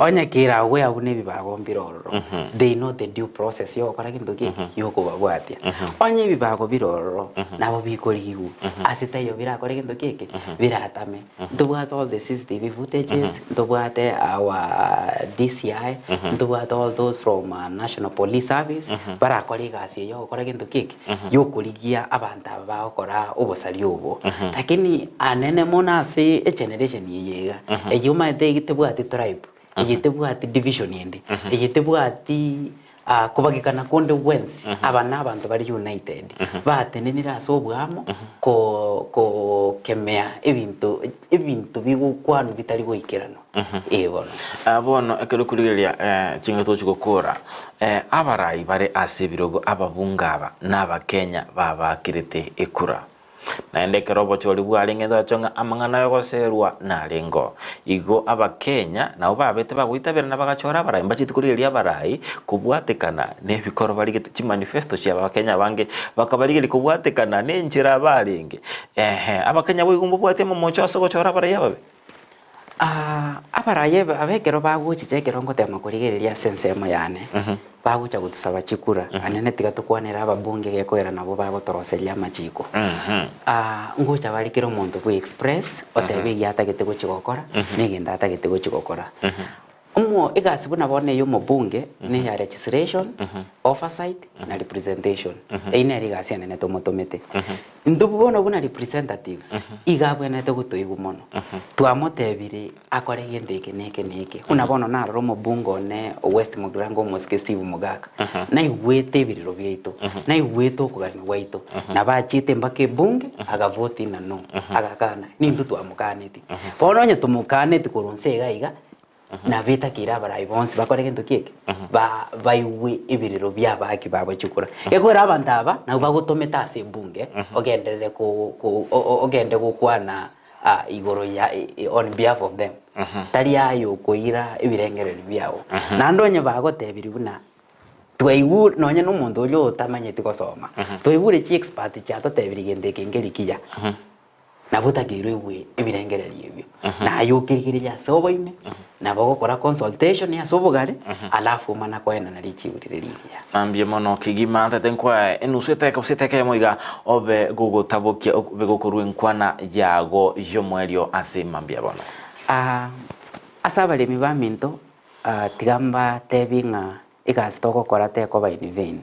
Onye kere aware buna ebibago mbire ororo, they know the due process yogokora gento ki? Yokobabwatia. Onye ebibago bire ororo, nabo bikorigigwa, ase taiyo birakore gento ki eke? Biratame. Ntobwate all the CCTV footages, ntobwate our DCI, ntobwate all those from National Police Service, barakore egasi eye yogokora gento ki eke? Yokorigia abanto aba bagokora obosaria obo. Lakini anene mono ase egeneration eye iga, eyio omanyete tebwati tribe, eye tebwati division ende, eye tebwati Kobagekana konde gwensi, aba nabanto bare united, batenenire ase oboamo gokemea ebinto ebinto bigokwanwa bitari goikeranwa. Ee bono. Bono ekero okorigereria chingaki togochia gokora, abarai bare ase ebirogo ababunge aba nabakenya babakerete ekura. Naende ekero obochori bwarenge torache ng'a amang'ana ay'ogoseerwa narengeo. Igo Abakenya nabo babete bagoitaberana bagachora abarai mbacheti korigereria abarai kobwatekana nebikoro barigete chimanifesto chiabo Abakenya abange bakabarigeria kobwatekana nenchera barenge. Ehe, Abakenya boigo mbabwate amamocho ase ogochora abarai ababe? Abarai aba ekero bagochicha ekero ngotema korigereria ase ensemo yane, bagocha gotusaba chikura, anene tiga tokwanere ababunge gekogera nabwo bagotoroseria amachiko. Ngocha bare kera omonto bwe express, otebe egia atagete gochia gokora, na egento atagete gochia gokora. Omo egasi buna bono eye omobunge, na eya legislation, oversight, na representation. Eyio nere egasi enene tomotomete. Intwe bono buna representatives, iga abwenerete gotoigwa mono. Twamotebire akore egento eke na eke na eke. Buna bono narora omobunge one o West Mugirango omosike Steve Mogaka, naigwete ebirero biaito, naigwete okogania gwaito, nabo achiete mpaka ebunge, agavoti ng'a no, agakana, nintwe twamokaneti. Bono onye tomokaneti korwa nse iga iga, Nabo etakeire abarai bonsi bakore gento ki eke? Ba baigwe ebirero bi'abaaki babo chikura. Gekogera abanto aba nabwo bagotomete ase ebunge ogenderere ko ko ogende gokwana igoro ya on behalf of them. Tari aye okoira ebirengererio biao. Naende onye bagotebirie buna twaigure nonye na omonto oria otamanyeti gosoma, twaigure chiexpert chiatotebirie gento eke nkeri kiya. Nabo otakeirwe oigwe ebirengererio ebio. Naye okerigereria ase oboime, nabo ogokora consultation ase obogare, alafu omana koenana richibu rire rigiya. Na mbuya mono kegima ntete nkoe enusu eteka gose eteka eyemo iga obe gogotabokia obe gokorua enkwana yago y'omoerio ase mambia bono. Ah, ase abaremi baminto, ah, tiga mbatebi ng'a egasi togokora tekoba in vain.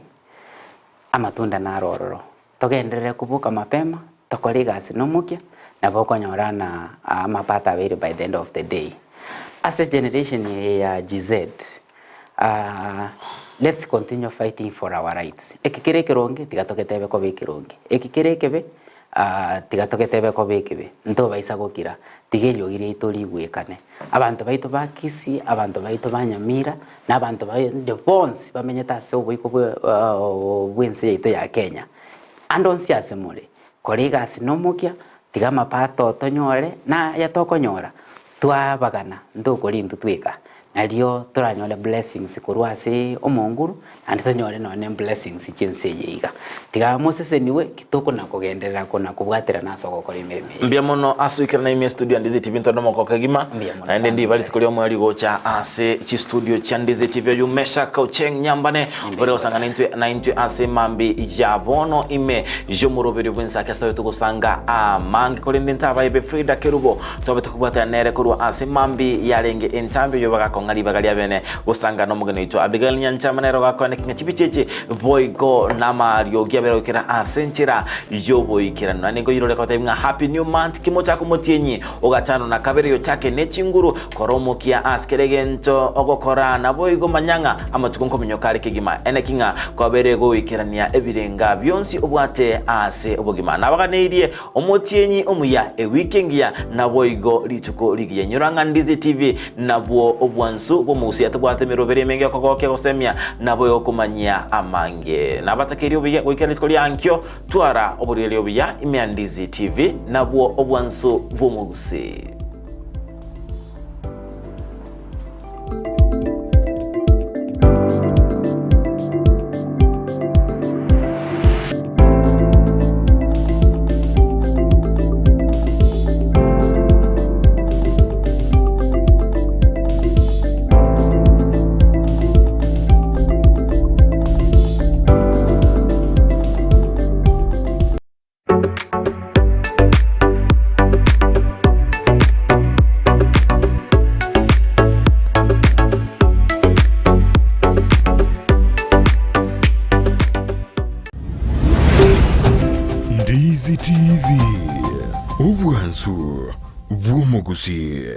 Amatunda naro ororo. Togenderere koboka mapema, tokore egasi nomokia, nabo okonyora na amapato abeire by the end of the day. Ase generation eye ya GZ, let's continue fighting for our rights. Eki kere ekeronge tiga togetebe koba ekeronge, eki kere ekebe tiga togetebe koba ekebe, ntobaisa gokira, tiga eriogi riaito rigwekane. Abanto baito ba Kisii, abanto baito ba Nyamira, na abanto bande bonsi bamenyete ase oboiko bw'ense yaito ya Kenya, ande onsi ase more, kora egasi nomokia, tiga amapato tonyore na aya tokonyora, twabagana ntokore intwe tweka, nario toranyore blessings korwa ase omonguru, naende tonyore nonye ne blessings chi'ense eye iga. Tiga moseseniwe ki tokona kogenderera kona kobwaterana ase ogokora emeremo eye. Mbuya mono ase oikerana ime estudio ya Ndizi TV ntore nomogoko kegima Mbuya mono naende sana. ndiba rituko ria omweri gocha ase chistudio chia Ndizi TV oyu Meshak Ocheng Nyambane ore gosanga naintwe naintwe ase mambi ya bono ime y'omoroberio bw'ensake ase togosanga amange korende ntabaebe Frida Kerubo Tobe tokobwatana nere korwa ase mambi yarenge entambe oyio bagakong'a ribaga ria bene gosanga nomogeni oito Abigail Nyanchama nere ogakoaneka ng'a chibicha echi boigo namariogi abere goikera ase enchera y'oboikeranu. Naende nkoyirore kobatebia ng'a happy new month kimochaka omotienyi ogatano na kabere yochake ne chinguru kora omokia ase kera egento ogokora naboigo manya ng'a amatuko nkominyoka are kegima eneki ng'a kwabere goikerania ebirenga bionsi obwate ase obogima. Nabaganeirie Omotienyi omuya, ewiki engiya, naboigo rituko rigiya. Inyora ng'a Ndizi TV nabwo obwansu bw'omogusii atobwate emeroberi emenge y'okogokia gosemia naboigo komanyia amange. Nabatakeire obuya goikera rituko ria ankio, twara oboriereria obuya ime ya Ndizi TV nabwo obwansu bw'omogusii. Ndizi TV, obwansu bw'omogusii.